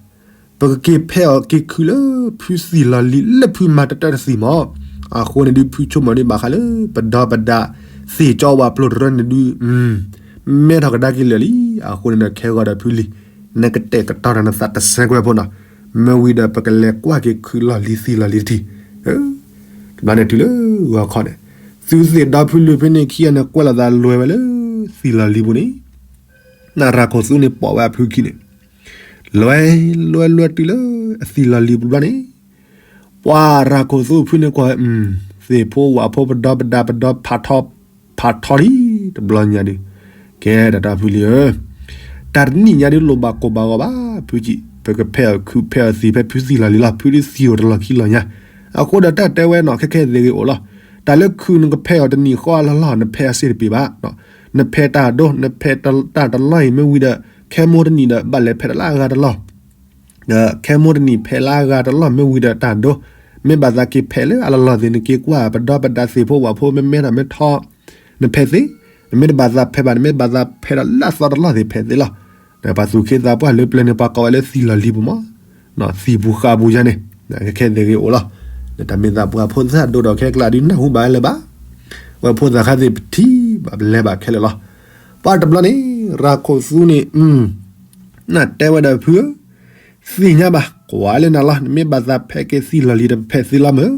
ပကက့ၤဖဲးအီၣ်က့ၤခုးလၢဖုသံၣ်လီၤလံၤလၢဖုမၤတတၢၢ်တသံၣ်မး. အဃိန့ၣ်ဒုး ဖုဆိကမိၣ်ဒုး ဘၣ်ဃးလၢပဒီပဒါ သ့ၣ်ကၠီဝၤပျိတရၢန့ၣ်ဒုး မဲထီၣ်ကဒါက့ၤလၢာ်လံ. အဃိန့ၣ်ဒီး ခဲဂီၤဒီးဖုလံၤ, နကတဲာ်ကတီၤတၢ်နသးတစဲးကွဲးဖိနီၤ, မ့ၢ်ဝံၤဒီးပကလဲၤကွၢ်က့ၤခုးလီၢ်လံၤသံၣ်လီၤလံၤတထံၣ်. တဘျီန့ၣ်တုၤလၢဂီၤခီန့ၣ်, သုသ့ၣ်ဒီဖုလံၤဖဲန့ၣ်ခံဂၤန့ၣ် ကွဲးလိာ်သးလွဲၢ်ဝဲလၢသံၣ်လီၤလံၤပူၤန့ၣ်, နရၤခိၣ်သူန့ၣ်ပိာ်ဝဲအဖုခံန့ၣ်, လွဲၢ်လွဲၢ်လွဲၢ်တုၤလၢအသံၣ်လီၤလံၤပူၤဘျီန့ၣ်, ပှၤရၤခိၣ်သူဖုန့ၣ်ကွၢ်ဝဲ, သ့ၣ်ဖိဝၣ်ဖိပဒီပဒါပဒီဖးထီ, ဖးထီလံ, တဘျီညါဒုး, ကဲတၢ်တဲဖုလံၤဧၢ, တၢ်တနံၣ်ညါဒုးလိၣ်ဘၣ်ကိၢ်ဘၣ်ဂီၤဘၣ်, ဖုကံ, ပကဖဲးအီၣ်ခုးဖဲးအီၣ်သံးဖဲဖုသံၣ်လီၤလံၤလီၤ, ဖုဒုးသံၣ်အိၣ်တလီၢ်ခံလီၤညါ, အဃိဒီးတၢ်တဲဝဲနီၤ ခဲခဲသ့ဂ့ၤအိၣ်လီၤ. တၢ်လၢခုးနကဖဲးအီၣ်တနံၣ်ဃီအလီၢ်လီၢ် နဖဲးအစ့ၣ်တပ့ၤဘၣ်. နဖဲးတၢ်ဒိ နဖဲးတၢ်တလီၢ်အံၤမ့ၢ်ဝံၤဒီး ခဲမိၢ်တနံၣ်ဒီး ဘၣ်လဲၤဖဲးတၢ်လၢအဂၤတလီၢ် ဒီးခဲမိၢ်တနံၣ်ဖဲးလၢအဂၤတလီၢ်မ့ၢ်ဝံၤဒီးတၢ်ဒိ, မ့ၢ်ဘၣ်သးက့ၤဖဲးလၢအလီၢ်လီၢ်သ့ၣ် နက့ၤကွၢ်ပဒီပဒါသ့ၣ်ဖိဝၣ်ဖိမ့ၢ်မဲထီၣ်မဲထီၣ်, နဖဲးသ့, နမ့ၢ်တဘၣ်သးဖဲးဘၣ် နမ့ၢ်တဘၣ်သးဖဲးဒီးလၢအသီတလီၢ်သ့ၣ်ဖဲးသ့လီၤ. ပှၤသူၣ်က့သးပှၢ်လၢပျၢၤန့ၣ် ပှၤကိးဝဲလၢသံၣ်လီၢ်လံၤပူၤမး, သံၣ်ပူၤဃာ်ပူၤယါန့ၣ် ခဲခဲသ့ၣ်ဂ့ၤအိၣ်လီၤ. တၢ်မ့ၢ်သးပှၤဖိသၣ်ဒိၣ်ဒီးခဲကျါဒုးနၢ်ဟူဘၣ်လၢၤဘၣ်, ဝဲဖိသၣ်ခါသ့ၣ်ပထံၣ်ဘၣ်ပလဲၤဘၣ်ခဲလၢာ်လီၤ. ပှၤတဘျီန့ၣ် ရၤခိၣ်သူန့ၣ် နတဲဝဲဒီးဖုဧၢ, သ့ၣ်ညါဘၣ် ကွၢ်လၢနၤလီၤ နမ့ၢ်ဘၣ်သးဖဲးက့ၤသံၣ်လီၢ်လံၤဒီးဖဲးသ့လီၤမၢ်.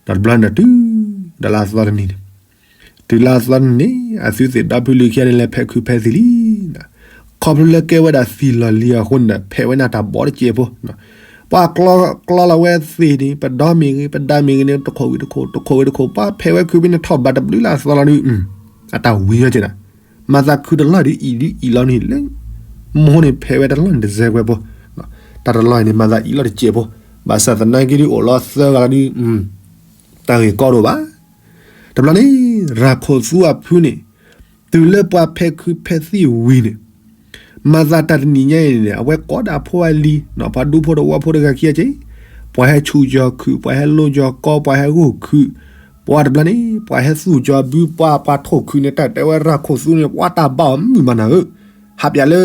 ဒီးတဘျီန့ၣ်တုၤဒီးလၢအသီတနံၤန့ၣ်, တုၤလၢအသီတနံၤန့ၣ် အသုသ့ၣ်ဒီဖုလံၤခံဂၤန့ၣ် လဲၤဖဲးခုးဖဲးသံၣ်လံ. ခီဖျိလၢကဲဝဲဒၣ်သံၣ်လီၢ်လံၤအဃိန့ၣ်ဒီး ဖဲးဝဲန့ၣ်တၢ်ဘီတစဲးဖိ, ပှၤကျီလီၤဝဲသ့ၣ်န့ၣ် ပဒီမ့ၢ်ဂ့ၤ ပဒါမ့ၢ်ဂ့ၤန့ၣ် တခိၣ်ဝံၤတခိၣ် တခိၣ်ဝံၤတခိၣ် ပှၤဖဲးဝဲခုးဖဲန့ၣ်ထီၣ်ဘးတဘျုးလၢအသီလီၤဒုး အတၢ်ဝံၤညီကဲနၤ, မၤသးခုတလီၢ်ဒုးအံၤဒုးအံၤလီၤန့ၣ်လၢ မိၢ်န့ၣ် ဖဲးဝဲတလီၢ်န့ၣ်တစဲးကွဲးဖိ, တၢ်တလီၢ်အံၤန့ၣ် မၤသးအံၤလီၤတစဲးဖိ, ဘၣ်ဆၣ်သနာ်က့ဒုးအိၣ်လီၤသၢဂၤလီၤဒုး တၢ်ဂ့ၢ်ကီဒိၣ်ဘၣ်. တဘျီန့ၣ် ရၤခိၣ်သူအဖုန့ၣ် တုၤလၢပှၤဖဲးခုးဖဲးသံၣ်ဝံၤန့ၣ် မၤသးတၢ်တနံၤညါအံၤန့ၣ် အဝဲကိးဒၣ်ဖိအလံၤ ပှၤဒူဖိတဝီဖိတဂၤခံဂၤက့, ပှၤဟဲဆူၣ်ကၠီၤခုး ပှၤဟဲလိကၠီၤကီ ပှၤဟဲဂိၢ်ခုး, ပှၤတဘျီန့ၣ် ပှၤဟဲသူၣ်ကၠီၤဘု ပှၤပှၤထိၣ်ခုးန့ၣ် တၢ်တဲဝဲရၤခိၣ်သူန့ၣ် ပှၤတၢ်ဘၣ်အီၤမုာ်မးနၤဧၢ, ဟးပၠးလၢ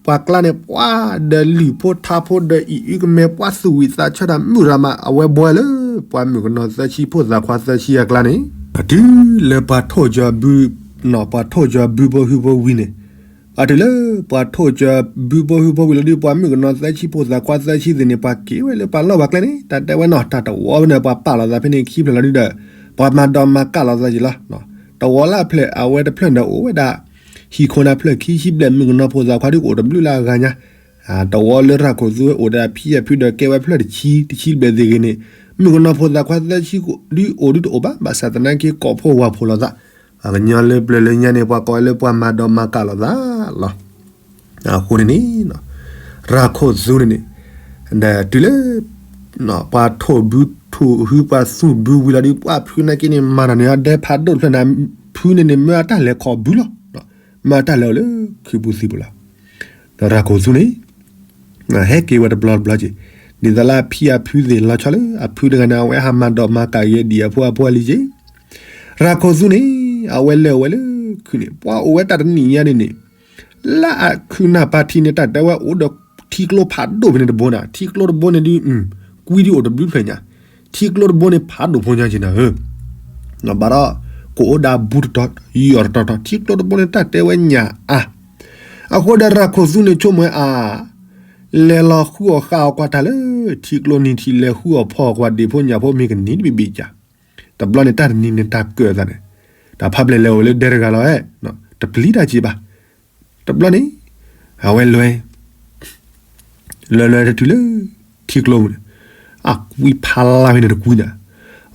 ပှၤကျါန့ၣ် ပှၤဒီးလုၢ်ဖိထါဖိဒီးအံၤအုကမဲ ပှၤသူၣ်ဝံၣ်သးဆၢတၢ်မုၢ်ရၤမး အဝဲဘှီလၢ ပှၤမုၣ်ကနီၤသၢဆံဖိသၣ်ခွါသၢဆံအကျါန့ၣ် တုၤလၢပှၤထိၣ်ကၠီၤဘု ပှၤထိၣ်ကၠီၤဘုဖိဟုဖိဝံၤန့ၣ်, အတုၤလၢ ပှၤထိၣ်ကၠီၤဘုဖိဟုဖိဝံၤလီၤဒုး ပှၤမုၣ်ကနီၤသၢဆံဖိသၣ်ခွါသၢဆံသ့ၣ်န့ၣ် ပှၤက့ၤဝဲလၢပှၤလီၢ်ပှၤကျဲန့ၣ် တၢ်တဲဝဲနီၤ တၢ်တဝီဖဲန့ၣ် ပှၤပာ်လီၤသးဖဲန့ၣ်ခံဖျၢၣ်လီၤဒုးဒီး ပှၤမၤဒီးမၤကၣ်လီၤသးက့ၤလီၤ. တဝီလၢအဖျၢၣ် အဝဲတဖျၢၣ်န့ၣ်အိၣ်ဝဲဒၣ် ဟံၣ်ခိၣ်န့ၣ်ဖျၢၣ်ခံဆံဘျဲၣ် မုၣ်ကနီၤဖိသၣ်ခွါဒုးကအိၣ်တဘျုးလၢအဂၤညါ, တဝီလၢရၤခိၣ်သူဝဲအိၣ်ဒီးအဖံအဖုဒီးကဲဝဲဖျၢၣ်တဆံ တဆံဘျဲၣ်သ့ၣ်ဂ့ၤန့ၣ် မုၣ်ကနီၤဖိသၣ်ခွါသၢဆံဒုးအိၣ်ဒုးတအိၣ်ဘၣ် ဘၣ်ဆၣ်သနာ်က့ကိးဖှိၣ်ဝၤဖှိၣ်လိာ်သး, ပှၤကညီလၢပျၢၤလၢညါန့ၣ် ပှၤကိးဝဲလၢပှၤမၤဒီးမၤကၣ်လိာ်သးလီၤ. အဃိန့ၣ်န့ၣ် ရၤခိၣ်သူန့ၣ်န့ၣ် ဒီးတုၤလၢ ပှၤထိၣ်ဘုထိၣ်ဟုပှၤသူၣ်ဘုဝံၤလီၤဒုး ပှၤဖုနာ်က့န့ၣ် မၤတၢ်န့ၣ်အဒဲဖးဒိၣ်တဖျၢၣ်န့ၣ် ဖုန့ၣ်န့ၣ် မၢအတၢ်လဲၤခီၣ်ဘုလီၤ. မၢအတၢ်လဲၤအိၣ်လၢခုးပူၤသံၣ်ပူၤလီၤ. ဒီးရၤခိၣ်သူန့ၣ် ဟဲက့ၤဝဲတဘျီတဘျီက့ၤ ဒ်သိးလၢအဖံအဖုသ့ၣ်လီၤဆီလၢအဖုတဂၤန့ၣ် အဝဲဟးမၤဒီးမၤကၣ်က့ၤဒံးအဖိအဖိအလံၤက့ၤ ရၤခိၣ်သူန့ၣ် အဝဲလဲၤအိၣ်ဝဲလၢခုးန့ၣ် ပှၤအိၣ်ဝဲတၢ်တနံၤညါန့ၣ်န့ၣ် လၢအခုးနၢ်ပၢ်ထံန့ၣ် တၢ်တဲဝဲအိၣ်ဒီးထံကျိဖးဒိၣ်ဖဲန့ၣ်တဘိန့ၣ် ထံကျိတဘိန့ၣ်ဒုး ကွံဒုးအိၣ်တဘျုးဖျၢၣ်ညါ, ထံကျိတဘိန့ၣ်ဖးဒိၣ်ဖိညါက့ၤနၤဧၢ, ဘၣ်ဒီး ကအိၣ်ဒၣ်ဘူးတတီၤ ယီၤတတီၤတီၤ ထံကျိတဘိန့ၣ် တၢ်တဲဝဲညၣ်အါ, အဃိဒီးရၤခိၣ်သူန့ၣ်ဆိကမိၣ်ဝဲအါ လဲၤလီၤဃုအီၣ်ဃုအီၣ်ကွၢ်တၢ်လၢ ထံကျိနံၤထံး လဲၤဃုအီၣ်ဖီအီၣ်ကွၢ်ဒံးဖိညၣ်ဖိမ့ၢ်ကနံၤတဘ့ၣ်ဘ့ၣ်ကၢ်, တဘျီန့ၣ်တၢ်တနံၤန့ၣ်တၢ်ကၢၣ်သးန့ၣ်, တၢ်ဖးပျဲၢ်လဲၤအိၣ်ဝဲလၢဒဲတဂၤလီၤ, တပျံၤတၢ်က့ၤဘၣ်, တဘျီန့ၣ် အဝဲလဲၤ လဲၤလဲၤတတုၤလၢ ထံကျိပူၤန့ၣ် အကွံဖးလၢ်ဖဲန့ၣ်တကွံနၤ,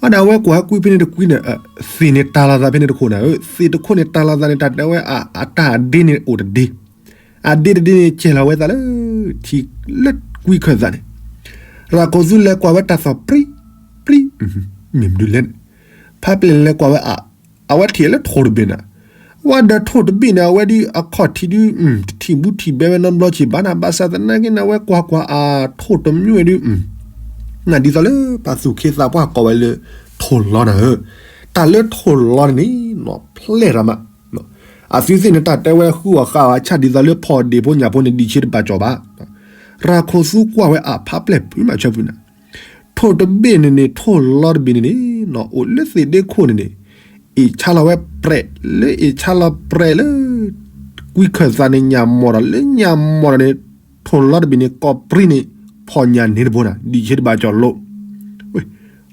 အဒီးအဝဲကွၢ်ကွံဖဲန့ၣ်တကွံန့ၣ် သ့ၣ်န့ၣ်တၢ်လီၤသးဖဲန့ၣ်တခိၣ်နၤဧၢ, သ့ၣ်တခိၣ်န့ၣ်တၢ်လီၤသးန့ၣ် တၢ်တဲဝဲအတၢ်အဒ့န့ၣ်အိၣ်တဒ့, အဒ့တဒ့န့ၣ် ကဲၤလီၤဝဲသးလၢ ထံလၢကွံခၢၣ်သးန့ၣ်, ရၤခိၣ်သူလဲၤကွၢ်ဝဲတၢ်သီၣ်ပြံ ပြံ မ့ၢ်မနုၤလဲၣ်န့ၣ်, ဖးပျဲၢ်လဲၤကွၢ်ဝဲအ အဝဲထံၣ်လၢထိၣ်တဘ့ၣ်နၤ, ဝဲဒီးထိၣ်တဘ့ၣ်န့ၣ် အဝဲဒုးအခီၣ်ထံးဒုး တထံၣ်ဘူးထံၣ်ဘဲဝဲနီတဘျီက့ၤဘၣ်နၤ, ဘၣ်ဆၣ်သနာ်က့န့ၣ် အဝဲကွၢ်ကွၢ်အထိၣ်တမံၤဝဲဒုး နဒ်သိးလၢပှၤသူၣ်က့သးပှၢ်ကိးဝဲလၢ ထိၣ်လီၤနၤဧၢ, တၢ်လၢထိၣ်လီၤန့ၣ်န့ၣ် နီၢ်ဖျဲၣ်ရၤမး, အသုသ့ၣ်န့ၣ် တၢ်တဲဝဲဃုအီၣ်ဃုအီၣ်အဆၣ်ဒ်သိးလၢဖီၣ်ဒံးဖိညၣ်ဖိန့ၣ် ဒံးဆ့တဘၣ်ကၠီဘၣ်, ရၤခိၣ်သူကွၢ်ဝဲအဖးပျဲၢ်ဖုမးဆၢဖုနၤ ထိၣ်တဘ့ၣ်န့ၣ်န့ၣ် ထိၣ်လီၤတဘ့ၣ်န့ၣ်န့ၣ် အိၣ်လၢသ့ၣ်ဒ့ခိၣ်န့ၣ်န့ၣ် အ့ၣ်ဆါလီၤဝဲပြဲး လၢအ့ၣ်ဆါလီၤပြဲးလၢ ကွံခၢၣ်သးန့ၣ် ညၣ်မီၢ်ဒီး လၢညၣ်မီၢ်ဒီးန့ၣ် ထိၣ်လီၤတဘ့ၣ်န့ၣ် ကိးပြံန့ၣ် ဖီၣ်ညၣ်န့ၣ်တဘိနၤ ဒံးဆ့တဘၣ်ကၠီလိာ်,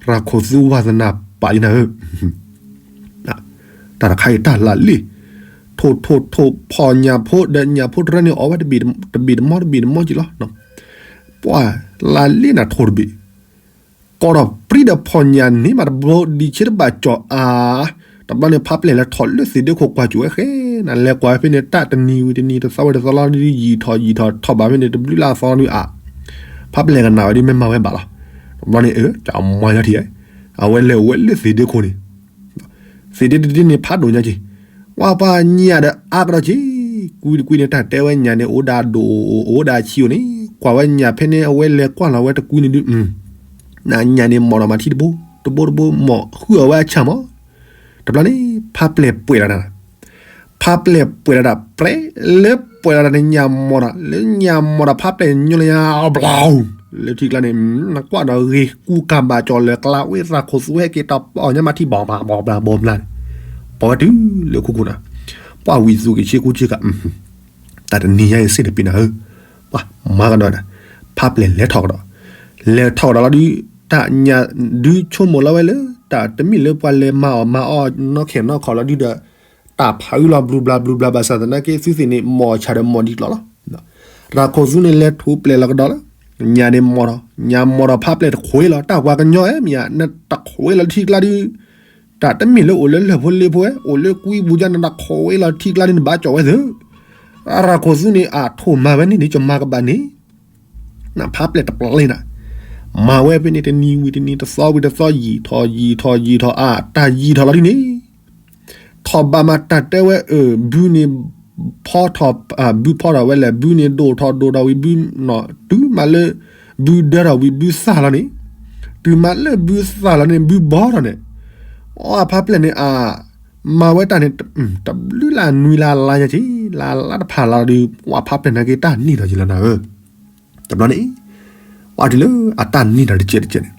ရၤခိၣ်သူဝါသနၢ်ပာ်လံနၤဧၢ တၢ်တခါအံၤတၢ်လၢလံ, ထိၣ်ထိၣ်ထိၣ်ဖီၣ်ညၣ်ဖိဒီးညၣ်ဖိတရၢန့ၣ် အီၣ်ဝဲတဘ့ၣ်တမီတဘ့ၣ်တမီက့ၤလီၤ, ပှၤလၢလံနၤထိၣ်တဘ့ၣ်, ကိးထီၣ်ပြံဒီးဖီၣ်ညၣ်န့ၣ်မးတဘိ ဒံးဆ့တဘၣ်ကၠီအါ, တဘျီန့ၣ် ဖးပျဲၢ်လဲၤထီၣ်လၢသ့ၣ်ဒ့ခိၣ်ကွၢ်ကိၤဝဲဃဲနၤ လဲၤကွၢ်ဝဲဖဲန့ၣ် တၢ်တနံၤဝံၤတနံၤ တသီဝံၤတသီလီၤဒုး ယံာ်ထီၣ်ယံာ်ထီၣ်ထီၣ်ဘးဖဲန့ၣ် တဘျုးလၢအသီဒုးအါ, ဖးပျဲၢ်ကနၣ်ဝဲဒ်မ့ၢ်မၤဝဲဘၣ်လီၤ, တဘျီန့ၣ် ကၠီမီၢ်ယီထံၣ်, အဝဲလဲၤအိၣ်ဝဲလၢသ့ၣ်ဒ့ခိၣ်န့ၣ် သ့ၣ်ဒ့တဒ့န့ၣ်ဖးဒိၣ်ညါက့ၤ, ဝဲပှၤညၣ်ဒီးအါကဒီးက့ၤ, ကွံတကွံန့ၣ် တၢ်တဲဝဲညၣ်န့ၣ် အိၣ်ဒၣ်ဒိၣ် အိၣ်ဒၣ်ဆံးအိၣ်န့ၣ်, ကွၢ်ဝဲညၣ်ဖဲန့ၣ် အဝဲလဲၤကွၢ်လီၤဝဲတကွံန့ၣ်ဒုး, နညၣ်န့ၣ်မီၢ်ဒီးမၤထံတဘိ, တဘိတဘိမီၢ်ဃုအီၣ်ဝဲအဆၣ်မီၢ်, တဘျီန့ၣ် ဖးပျဲၢ်ပှဲၤလီၤနၤ ဖးပျဲၢ်ပှဲၤလီၤတၢ်ပြဲး, လၢပှဲၤလီၤတၢ်န့ၣ်ညၣ်မီၢ်ဒီး လၢညၣ်မီၢ်ဒီးဖးပျဲၢ်ညိလၢညါ ဘျီ လၢထံကျါန့ၣ် နကွၢ်ဒီးဂ့ၤကူကၤဘၣ်ကၠီၣ်လၢၤ ကျါဝ့ၢ်သးခိၣ်သူဟဲက့ၤတၢ်ပီၢ်ညါမးထံဘီၣ်ဘျါဘီၣ်ဘျါန့ၣ် ပဝဲတုၤလၢခိခိၣ်နၤ ပှၤဝံၤသူက့ၤဆ့ကူဆ့ကၤ တၢ်တနံၤညါအံၤစ့ၢ်တပ့ၤနၤဧၢ, ပှၤမၤကဒီးနၤ, ဖးပျဲၢ်လဲၤထီၣ်ကဒီး, လဲၤထီၣ်ကဒီးလီၤဒုး တၢ်ညၣ်ဒုးဆိကမိၣ်လီၤဝဲလၢ တၢ်တမ့ၢ်လၢပှၤလဲၤမၤအီၣ်မၤအီနီၢ်ခဲနီၢ်ခီၣ်လီၤဒုးဒီး တၢ်ဖးအုလီၤဘျုးဘျါဘျုးဘျါဘၣ်ဆၣ်သနာ်က့ သုသ့ၣ်န့ၣ် မီၢ်ဆၣ်ဒီးမီၢ်ဒံးကျိၤလီၤ. ရၤခိၣ်သူန့ၣ်လဲၤထူးပျဲၢ်လီၤကဒီးလီၤ, ညၣ်န့ၣ်မီၢ်ထီၣ်, ညၣ်မီၢ်ထီၣ်ဖးပျဲၢ်တခွ့လီၤ, တၢ်ပှၤကညီဧၢ မ့ၢ်ဧါ နတခွ့လီၤထံကျါဒုး တၢ်တမ့ၢ်လၢအိၣ်လၢလၢၢ်ဖိလ့ဖိဝဲ အိၣ်လၢကွံပူၤကၠါန့ၣ် နတခွ့လီၤထံကျါဒုး နဘၣ်ကၠီၣ်ဝဲသ့ၣ်, ရၤခိၣ်သူန့ၣ် အထိၣ်မၤဝဲန့ၣ်န့ၣ် ကမၤကဘၣ်န့ၣ် နဖးပျဲၢ်တပျဲၢ်နၤ, မၤဝဲဖဲန့ၣ် တနံၤဝံၤတနံၤ တသီဝံၤတသီ ယံာ်ထီၣ်ယံာ်ထီၣ်ယံာ်ထီၣ် အါ တၢ်ယံာ်ထီၣ်လီၤဒ်န့ၣ်, ထီၣ်ဘးမးတၢ်တဲဝဲ အၢ ဘုန့ၣ် ဖီထီၣ် ဘုဖီထီၣ်ဝဲလဲၣ် ဘုန့ၣ်ဒိၣ်ထီၣ်ဒိၣ်ထီၣ်ဝံၤဘု တုၤမးလၢ ဘုဒၢထီၣ်ဝံၤဘုသၣ်လီၤန့ၣ်, တုၤမးလၢဘုသၣ်လီၤန့ၣ် ဘုဘီထီၣ်န့ၣ်, အဖးပျဲၢ်န့ၣ်အ မၤဝဲတၢ်န့ၣ် တဘျုးလၢနွံလၢလါညါက့ၤ လၢလါတဖၣ်လါဒီး ပှၤဖးပျဲၢ်နာ်က့ၤတၢ်န့ၢ်ထီၣ်က့ၤလီၤနၤဧၢ, တဘျီန့ၣ် ပှၤတုၤလၢအတၢ်န့ၢ်ထီၣ်တကဲးတကဲးန့ၣ်,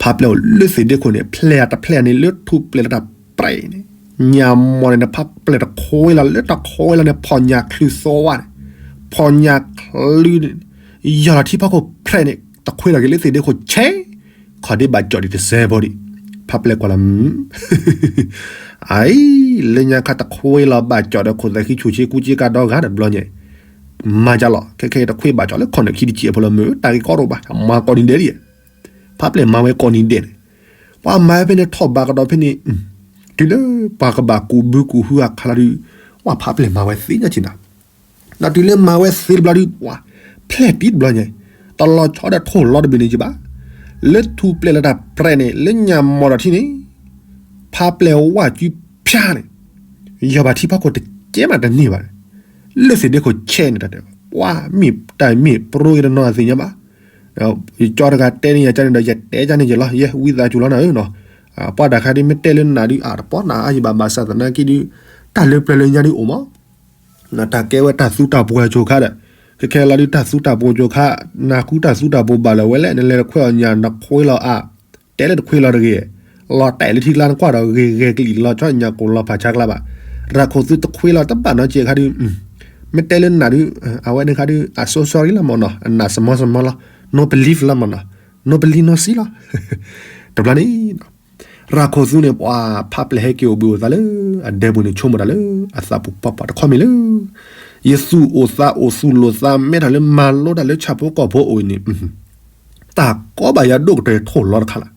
ဖးပျဲၢ်အိၣ်လၢသ့ၣ်ဒ့ခိၣ်န့ၣ် ဖျဲၣ်အတဖျဲၣ်န့ၣ် လၢထူးပျဲၢ်လၢတၢ်ပြဲးန့ၣ်, ညၣ်မီၢ်န့ၣ် နဖးပျဲၢ်တခွ့လီၤ လၢတခွ့လီၤန့ၣ် ဖီၣ်ညၣ်ချုးသီဝါန့ၣ်, ဖီၣ်ညၣ်ချုး ယီၢ်လီၤထံဖီခိၣ်ဖျဲးန့ၣ် တခွ့လီၤက့ၤလၢသ့ၣ်ဒ့ခိၣ်ဆဲး, ခီၣ်ဒ့ဘၣ်ကၠီၣ်ဒံးတစဲးဖိဒံး, ဖးပျဲၢ်ကွၢ်လီၤ အအံၤ လၢညါခါတခွ့လီၤဘၣ်ကၠီၣ်ဒီးခိၣ်သဲးခံဆူၣ်ဆ့ကူဆ့ကၤဒီဂၤဒီးတဘျီညါ, မၤကလီၤ ခဲခဲတခွ့ဘၣ်ကၠီၣ်လၢခီၣ်နၢၣ်ခံတစဲးဖိလီၤ မ့ၢ်တၢ်ဂ့ၢ်ကီတအိၣ်ဘၣ် မၤကိးနံၤဒဲးဒံး, ဖးပျဲၢ်မၤဝဲကိးနံၤဒဲးန့ၣ်, ပှၤမၤဝဲဖဲန့ၣ်ထီၣ်ဘးကဒီးဖဲန့ၣ်, တုၤလၢပှၤကဘၣ်ကူးဘုကူးဟုအခါလီၤဒုး, ပှၤဖးပျဲၢ်မၤဝဲသ့ညါက့ၤနၤ ဒီးတုၤလၢမၤဝဲသ့တဘျီဒုး ပှၤဖျဲၣ်တံၢ်တဘျီညါ, တလီၤဆီဒီးထိၣ်လီၤတဘ့ၣ်န့ၣ်က့ၤဘၣ်, လၢထူးပျဲၢ်လၢတၢ်ပြဲးန့ၣ် လၢညၣ်မီၢ်ဒီးထံန့ၣ်, ဖးပျဲၢ်ဝၣ်ကုဖၠါန့ၣ်, ယီၢ်ဘၣ်ထံဖီခိၣ်တကဲးမးတန့ၢ်ဘၣ်န့ၣ်, လၢသ့ၣ်ဒ့ခိၣ်ဆဲးန့ၣ်တၢ်တဲ, ပှၤမ့ၢ်တၢ်မ့ၢ်ပြိယတနီၤသ့ၣ်ညါဘၣ် ယကၠီတဂၤတဲန့ၢ်ယၤကန့ၣ်ဒီး ယတဲကန့ၣ်ယလီၤ ယဲဝံသးစူၤလီၤနၤဧၢနီၤ, ပှၤတၢ်ခါဒ်မ့ၢ်တဲလၢနၤဒုး အတပီနၤအါယဘၣ်ဘၣ်ဆၣ်သနာ်က့ဒုး, တၢ်လၢပျၢၤလၢညါဒုးအိၣ်မး, တၢ်ကဲဝဲတၢ်သူတၢ်ပှိၤအကၠိခါဒီး, ခဲခဲလီၤဒုးတၢ်သူတၢ်ပှိၤကၠိခါ, နၢ်ဃုတၢ်သူတၢ်ပှိၤဘၣ်လၢၤဝဲလဲၣ် နလဲၤတခွဲးအီၤညၣ်နခွ့လီၤအါ, တဲလၢတခွ့လီၤတဂ့ၤ, လီၤတဲာ်လၢထံကျါနကွၢ်ဒီးဂ့ၤဂဲၤကလံၣ်လီၤဆီညၣ်ကိၣ်လီၤဖးဆါကျါဘၣ်, ရၤခိၣ်သူတခွ့လီၤတဘၣ်နီတစဲးခါဒုး မ့ၢ်တဲလၢနၤဒုး, အဝဲန့ၣ်ခါဒုး အ so sorry လီၤမၢ်နီၤ, အနၢ်စမီစမီလီၤ, no believe လီၤမၢ်နီၤ, no believe no see လီၤ, တဘျီန့ၣ်, ရၤခိၣ်သူန့ၣ် ပှၤဖးပျဲၢ်ဟဲက့ၤအိၣ်ဘှံးအိၣ်သါလၢ အဒဲပူၤန့ၣ် ဆိကမိၣ်တၢ်လၢအသးပူၤပှၤပှၤတခီမ့ၢ်လၢ ယသူၣ်အိၣ်သးအိၣ်သူၣ်လိာ်သးမဲထီၣ်လၢမၤလိတၢ်လၢဆၣ်ဖိကီၢ်ဖိအိၣ်အံၤန့ၣ် တၢ်ကီဘၣ်ယၤဒိၣ်ကတၢၢ်ထိၣ်လီၤတခါလီၤ.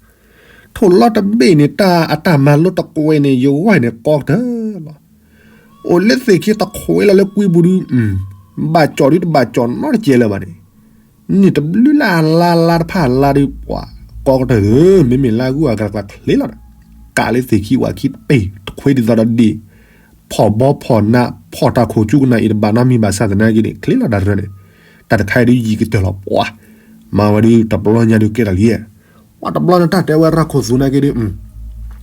ထိၣ်လီၤတဘ့ၣ်န့ၣ် တၢ်အတၢ်မၤလိတကွဲးန့ၣ် ယဝဲန့ၣ်ကီကတၢၢ်လီၤ. အိၣ်လၢသ့ၣ်ခံတခွ့လီၤလၢကွံပူၤဒုး, ဘၣ်ကၠီၣ်ဒုးတဘၣ်ကၠီၣ်နီတကဲးလၢၤဘၣ်န့ၣ်, န့ၣ်တဘျုးလၢအလါလါတဖၣ်လါဒုးပှၤကီကတၢၢ်ဧၢ, မ့မ့ၢ်လါဂုၢ်အဂၤတကျါချ့လီၤဒီး, ကးလၢသ့ၣ်ခံဝဲခံတပ့ၢ်တခွ့ဒ်သိးဒီးဒ့ၣ်, ဖီၣ်ဘီဖီၣ်နး ဖီၣ်တၢ်ခိၣ်ကၠူကနၣ်အံၤတဘၣ်နီတမံၤဘၣ်ဆၣ်သနာ်က့န့ၣ် ချ့လီၤတၢ်တရၢန့ၣ်, တၢ်တခါအံၤဒုးယံာ်ကတၢၢ်လီၤပှၤ, မၤဝဲဒုးတဘျီညါဒုးကဲထီၣ်လံ, ပှၤတဘျီန့ၣ်တၢ်တဲဝဲရၤခိၣ်သူနာ်က့ဒုး,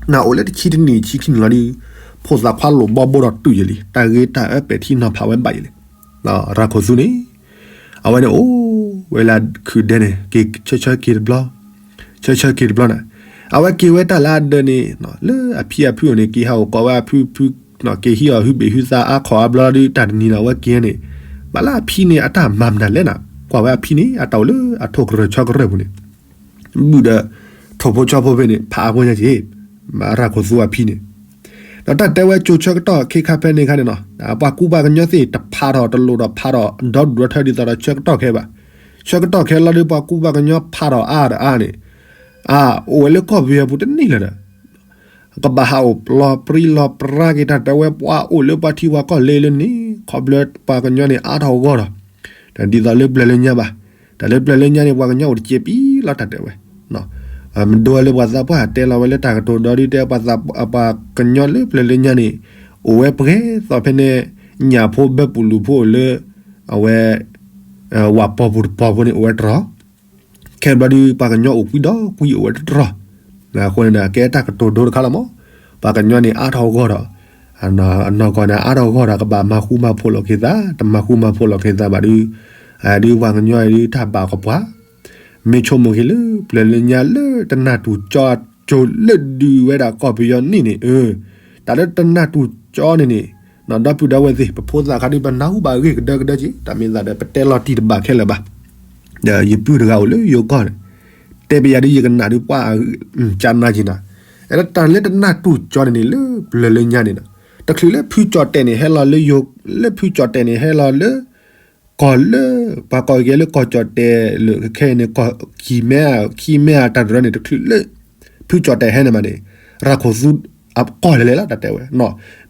နအိၣ်လၢတဆံတနံၣ်ဆံခံနံၣ်လီၤဒုး, ဖိသၣ်ခွါလိၣ်ဘီဘိဒီးတုာ်ယံာ်လံ, တၢ်ဂ့ၤတၢ်အၢပဲာ်ထံနီၤဖးဝဲဘၣ်ယံာ်လံ. ရၤခိၣ်သူန့ၣ်, အဝဲန့ၣ်အိၣ်ဝဲလၢခုၣ်ဒဲန့ၣ် က့ၤဆၢဆၢက့ၤတဘျီ, ဆၢဆၢက့ၤတဘျီန့ၣ်, အဝဲက့ၤဝဲတၢ်လၢအဒၢးန့ၣ်, လၢအဖံအဖုအိၣ်န့ၣ် က့ၤဟးအိၣ်ကိးဝဲအဖုဖု, က့ၤဟံးအီၤဟုဘ့ၣ်ဟုသးအါခီၣ်အါဘျီဒုး တၢ်တနံၤန့ၣ် အဝဲက့ၤန့ၣ်, ဘၣ်လၢအဖံန့ၣ် အတၢ်မၤမနုၤလဲၣ်နၤ, ကွၢ်ဝဲအဖံန့ၣ် အတၢ်အိၣ်လၢအထိၣ်ကရၢၢ်ဆီကရၢၢ်ပူၤန့ၣ် ဘုၣ်ဒီး ထိၣ်ဖိဆီဖိဖဲန့ၣ် ဖးအါဖိညါက့ၤ, မ့ၢ်ရၤခိၣ်သူအဖံန့ၣ်, ဒီးတၢ်တဲဝဲကၠိဆၢကတီၢ်ခ့ခါဖဲန့ၣ်ခါန့ၣ်နီၤ, ပှၤကူပှၤကညီသ့ၣ်တဖးထီၣ်တလိၣ်ဒီးဖးထီၣ်ဒီဒူၣ်ဒီထၢဒ်သိးဒီးဆၢကတီၢ်ခဲဘၣ်, ဆၢကတီၢ်ခဲလီၤဒုးပှၤကူပှၤကညီဖးထီၣ်အါဒီးအါန့ၣ်, အအိၣ်ဝဲလၢကီၢ်ပယီၤပူၤတန့ၢ်လၢၤဒီး ကဘၣ်ဟးအိၣ်လီၤပြံလီၤပြါက့ၤတၢ်တဲဝဲပှၤအိၣ်လၢပှၤထံပှၤကီၢ်လဲၤလၢန့ၣ် ခီဖျိပှၤကညီန့ၣ်အါထီၣ်ဂီၢ်ဒီး, ဒ်သိးလၢပျၢၤလၢညါဘၣ်, တၢ်လၢပျၢၤလၢညါန့ၣ် ပှၤကညီအိၣ်တစဲးပံလီၤတၢ်တဲဝဲ, မဒိဝဲလၢပှၤသးပှၢ်တဲလီၤဝဲလၢတၢ်ကတိၤဒီဒုးတဲပှၤကညီလၢပျၢၤလၢညါန့ၣ်, အိၣ်ဝဲပှဲၤသိးဖဲန့ၣ်, ညၣ်ဖိဘၢပူၤလူၤဖိအိၣ်လၢ, အဝဲ, ဝၣ်ပီၤပူၤတပီၤဖိန့ၣ်အိၣ်ဝဲတြီၤ ခဲဘျီဒုး ပှၤကညီအိၣ်ကွံဒီးကွံအိၣ်ဝဲတတြီၤ, အဃိန့ၣ်ဒီး ကဲတၢ်ကတိၤဒိတခါလီၤမး, ပှၤကညီန့ၣ်အါထီၣ်ဂီၢ်ဒီး, အနီၢ်ကီၢ်န့ၣ် အါထီၣ်ဂီၢ်ဒီးကဘၣ်မၤဃူမၤဖိးလိာ်က့ၤသး, တမၤဃူမၤဖိးလိာ်က့ၤသးဘၣ်ဒီး, ဒ်ပှၤကညီအံၤဒုးတၢ်ဘၣ်ကပှၤ, မ့ၢ်ဆိကမိၣ်က့ၤလၢပျၢၤလၢညါလၢတနၢ်တူၢ်ကၠီကၠိလၢဒုးဝဲဒၣ်ကီၢ်ပယီၤန့ၣ်န့ၣ်, တၢ်လၢတနၢ်တူၢ်ကၠီန့ၣ်န့ၣ်, ဒီပုၢ်ဒီဝဲၢ်သ့ၣ် ပဖိသၣ်ခါဒုး ပနၢ်ဟူဘၣ်အဂ့ၢ်ကဒၢကဒၢက့ၤ, တၢ်မ့ၢ်သးဒီး ပတဲလီၤတံၢ်တဘၣ်ခဲလၢာ်ဘၣ်. ဒီးယပုၢ်တဂၤအိၣ်လၢယိၤကီၢ်န့ၣ်, တဲပယၤဒုး ယကနၣ်ဒုးပှၤ ကနၣ်က့ၤနၤ, အဲ တၢ်လၢတနၢ်တူၢ်ကၠီန့ၣ်န့ၣ် လၢပျၢၤလၢညါန့ၣ်ဒီး, တချုးလၢဖုကၠီၣ်တဲၣ်န့ၣ်ဟဲလီၤလၢယိၤ, လၢဖုကၠီၣ်တဲၣ်န့ၣ်ဟဲလီၤလၢ ကီၢ်လၢ ပှၤကိးက့ၤလၢကီၢ်ကၠီၣ်တဲၣ်လၢခဲအံၤန့ၣ် ကီၢ်ခံမဲ, ခံမဲအတၢ်တရၢန့ၣ် တချုးလၢ ဖုကၠီၣ်တဲၣ်ဟဲန့ၣ်မးန့ၣ်, ရၤခိၣ်သူအကီၢ်လဲၤလဲၤလီၤ တၢ်တဲဝဲ,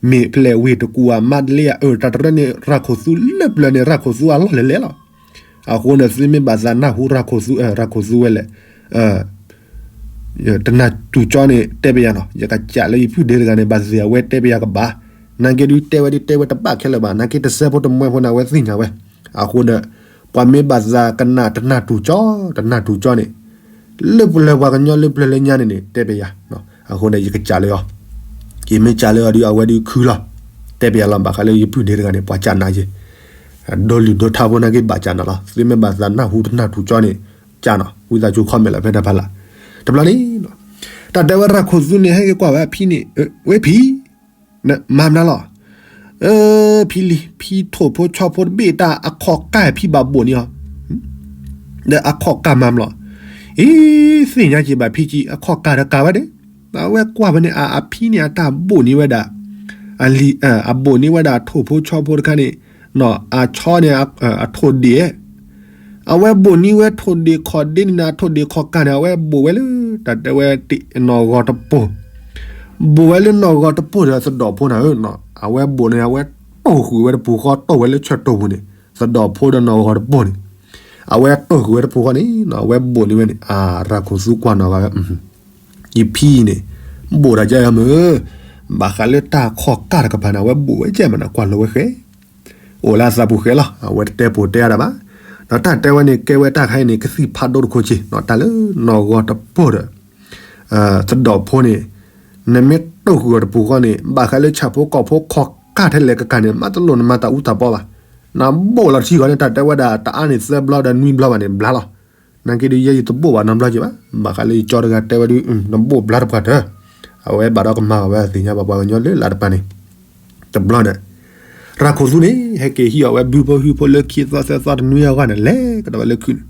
မ့ၢ်ဖျဲးဝ့ၢ်တကူၣ်အမါတလ့အအၢ တၢ်တရၢန့ၣ် ရၤခိၣ်သူလၢပျၢၤန့ၣ် ရၤခိၣ်သူအလီၢ်လဲၤလဲၤလီၤ. အဃိန့ၣ် သုမ့ၢ်ဘၣ်သးနၢ်ဟူရၤခိၣ်သူ, ရၤခိၣ်သူဝဲလဲၣ် တနၢ်တူၢ်ကၠီန့ၣ် တဲပယၤနီၤ, ယကစၢ်လၢယပုၢ်ဒ့တဂၤန့ၣ် ဘၣ်သ့ၣ်အဝဲတဲပယၤကဘၣ်, နာ်က့ဒုးတဲဝဲဒုးတဲဝဲတဘၣ်ခဲလၢာ်ဘၣ်, နာ်က့တစဲးဖိတမှဲဖိန့ၣ် အဝဲသ့ၣ်ညါဝဲ, အဃိဒီး ပှၤမ့ၢ်ဘၣ်သးကနၣ်တနၢ်တူၢ်ကၠီ, တနၢ်တူၢ်ကၠီန့ၣ်, လၢပျၢၤပှၤကညီလၢပျၢၤလၢညါန့ၣ်န့ၣ် တဲပယၤ, အဃိဒီးယကစၢ်လၢအီၤ, ယမ့ၢ်စၢ်လၢအီၤဒုး အဝဲဒုးခုလီၤ, တဲပယၤလီၤ ဘၣ်ဃးလၢယပုၢ်ဒ့တဂၤန့ၣ် ပှၤစၢ်နာ်ယဲ ဒိးလုၢ်ဒိးထါဖိနာ်က့ဘၣ်စၢ်နၤလီၤ, သုမ့ၢ်ဘၣ်သးနၢ်ဟူတနၢ်တူၢ်ကၠီန့ၣ်, စၢ်နီၤ, ဝံသးစူၤ comment လီၤဖဲတၢ်ဖးလၢ်, တဘျီန့ၣ်, တၢ်တဲဝဲရၤခိၣ်သူန့ၣ် ဟဲက့ၤကွၢ်ဝဲအဖံန့ၣ်, ဝဲဖံ, မၤမနုၤလီၤ, ဖံလံၤ ဖံထိၣ်ဖိဆီဖိတဘ့ၣ်တၢ်အခီၣ်ကၢ်ဖံဘၣ်ဘိၣ်န့ၢ်အီၤ, ဒီးအခီၣ်ကၢ်မၤမနုၤလီၤ, အ့ သ့ၣ်ညါက့ၤဘၣ်ဖံကံ အခီၣ်ကၢ်ဒီးကၢ်ဝဲဒၣ်, အဝဲကွၢ်ဖဲန့ၣ် အဖံန့ၣ် အတၢ်ဘိၣ်န့ၢ်ဝဲဒၣ် အလံၤ, အဘိၣ်န့ၢ်ဝဲဒၣ်ထိၣ်ဖိဆီဖိတခါန့ၣ်, အဆီန့ၣ်, အထိၣ်ဒ့ၣ်, အဝဲဘိၣ်န့ၢ်ဝဲထိၣ်ဒ့ၣ်ခီၣ်ဒ့န့ၣ် အထိၣ်ဒ့ၣ်ခီၣ်ကၢ်န့ၣ် အဝဲဘိၣ်ဝဲလၢ တၢ်တဲဝဲ နီၢ်ဂီၤတပိၢ်, ဘိၣ်ဝဲလၢနီၢ်ဂီၤတပိၢ်ဒီးသဒီၣ်ဖိန့ၣ်ဧၢ, အဝဲဘိၣ်န့ၣ် အဝဲတိၢ်ဃုာ်ဝဲတပူၤဃီ တိၢ်ဝဲလၢဆၢၣ်တီၢ်ပူၤန့ၣ် သဒီၣ်ဖိဒီးနီၢ်ဂီၤတပိၢ်န့ၣ်, အဝဲတိၢ်ဃုာ်ဝဲတပူၤဃီန့ၣ် အဝဲဘိၣ်န့ၢ်ဝဲန့ၣ် အရၤခိၣ်သူကွၢ်နီၣ်ဂၤဝဲ ယဖံအံၤန့ၣ် ဘိၣ်တၢ်ကဲယမုၢ်, ဘၣ်ဃးလၢတၢ်ခီၣ်ကၢ်တကပၤန့ၣ် အဝဲဘိၣ်ဝဲကဲမးန့ၣ် ကွၢ်လီၤဝဲဃဲ, အိၣ်လၢအသးပူၤဃဲလီၤ, အဝဲတတဲပိာ်တဲအါဒၣ်ဘၣ်, ဒီးတၢ်တဲဝဲန့ၣ် ကဲဝဲတၢ်ခါအံၤန့ၣ် ကသံၣ်ဖးဒိၣ်တခိၣ်ဆ့, တၢ်လၢနီၢ်ဂီၤတပိၢ်ဒီး သဒီၣ်ဖိန့ၣ်, နမ့ၢ်တိၢ်ဃုာ်အီၤတပူၤဃီန့ၣ် ဘၣ်ဃးလၢဆၣ်ဖိကီၢ်ဖိခီၣ်ကၢ်ထဲလဲၣ်ကကၤန့ၣ် မးတလိၣ်နမၤတၢ်အူတၢ်ပီဘၣ်, နဘိၣ်လီၤတထံၣ်ဃီန့ၣ် တၢ်တဲဝဲဒၣ် တအါန့ၣ်သၢဘျီဒီးနွံဘျီဘၣ်န့ၣ် ဘျါလီၤ, နာ်က့ဒုးယဲယတဘိၣ်ဘၣ်နီတဘျီက့ၤဘၣ်, ဘၣ်ဃးလၢယကၠီတဂၤတဲဝဲဒုး နဘိၣ်ဘျါတပှၢ်တၢၢ်, အဝဲဘၣ်ဒီးကမၤအီၤဝဲသ့ၣ်ညါဘၣ်ပှၤကညီလၢလၢတပၤန့ၣ်, တဘျီဒီး ရၤခိၣ်သူန့ၣ် ဟဲက့ၤဟံးအီၤဝဲဘုဖိဟုဖိလၢခံသီသၢသီတနွံအဂီၢ်န့ၣ် လဲၤကဒီးဝဲလၢခုးန့ၣ်,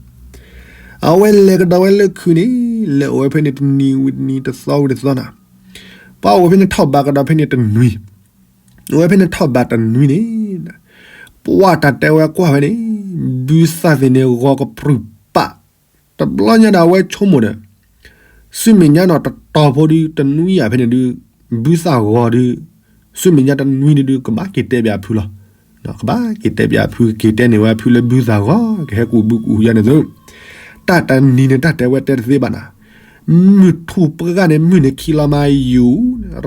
အဝဲလဲၤကဒီးဝဲလၢခုးန့ၣ် လဲၤအိၣ်ဝဲဖဲန့ၣ်တနံၤဝံၤတနံၤ တသီဝံၤတသီနီၤ, ပှၤအိၣ်ဝဲဖဲန့ၣ်ထီၣ်ဘးကဒီးဖဲန့ၣ်တနွံ, အိၣ်ဝဲဖဲန့ၣ်ထီၣ်ဘးတနွံန့ၣ်, ပှၤတၢ်တဲဝဲကွၢ်ဝဲန့ၣ်, ဘုသၣ်သ့ၣ်န့ၣ်ဂီၤကပြုၢ်ပာ်, တဘျီညါဒီးအဝဲဆိကမိၣ်ဒီး ဆူမဲာ်ညါနီၣ်တတီၤဖိဒုး တနွံယၤဖဲန့ၣ်ဒုး ဘုသၣ်ဂီၤဒုး, ဆူမဲာ်ညါတနွံဒုး ကဘၣ်က့ၤတဲပၠးအဖုလီၤ, ကဘၣ်က့ၤတဲပၠးအဖု က့ၤတဲန့ၢ်ဝဲအဖုလၢဘုသၣ်ဂီၤ ကဟဲကူၣ်ဘုကူၣ်ယါန့ၣ်သု, တၢ်တနံၤန့ၣ် တၢ်တဲဝဲတဲတသ့ဘၣ်နၤ, မုၢ်ထူၣ်ပှၢ်န့ၣ် မုၢ်န့ၣ်ခံလီၤမးယူၤ,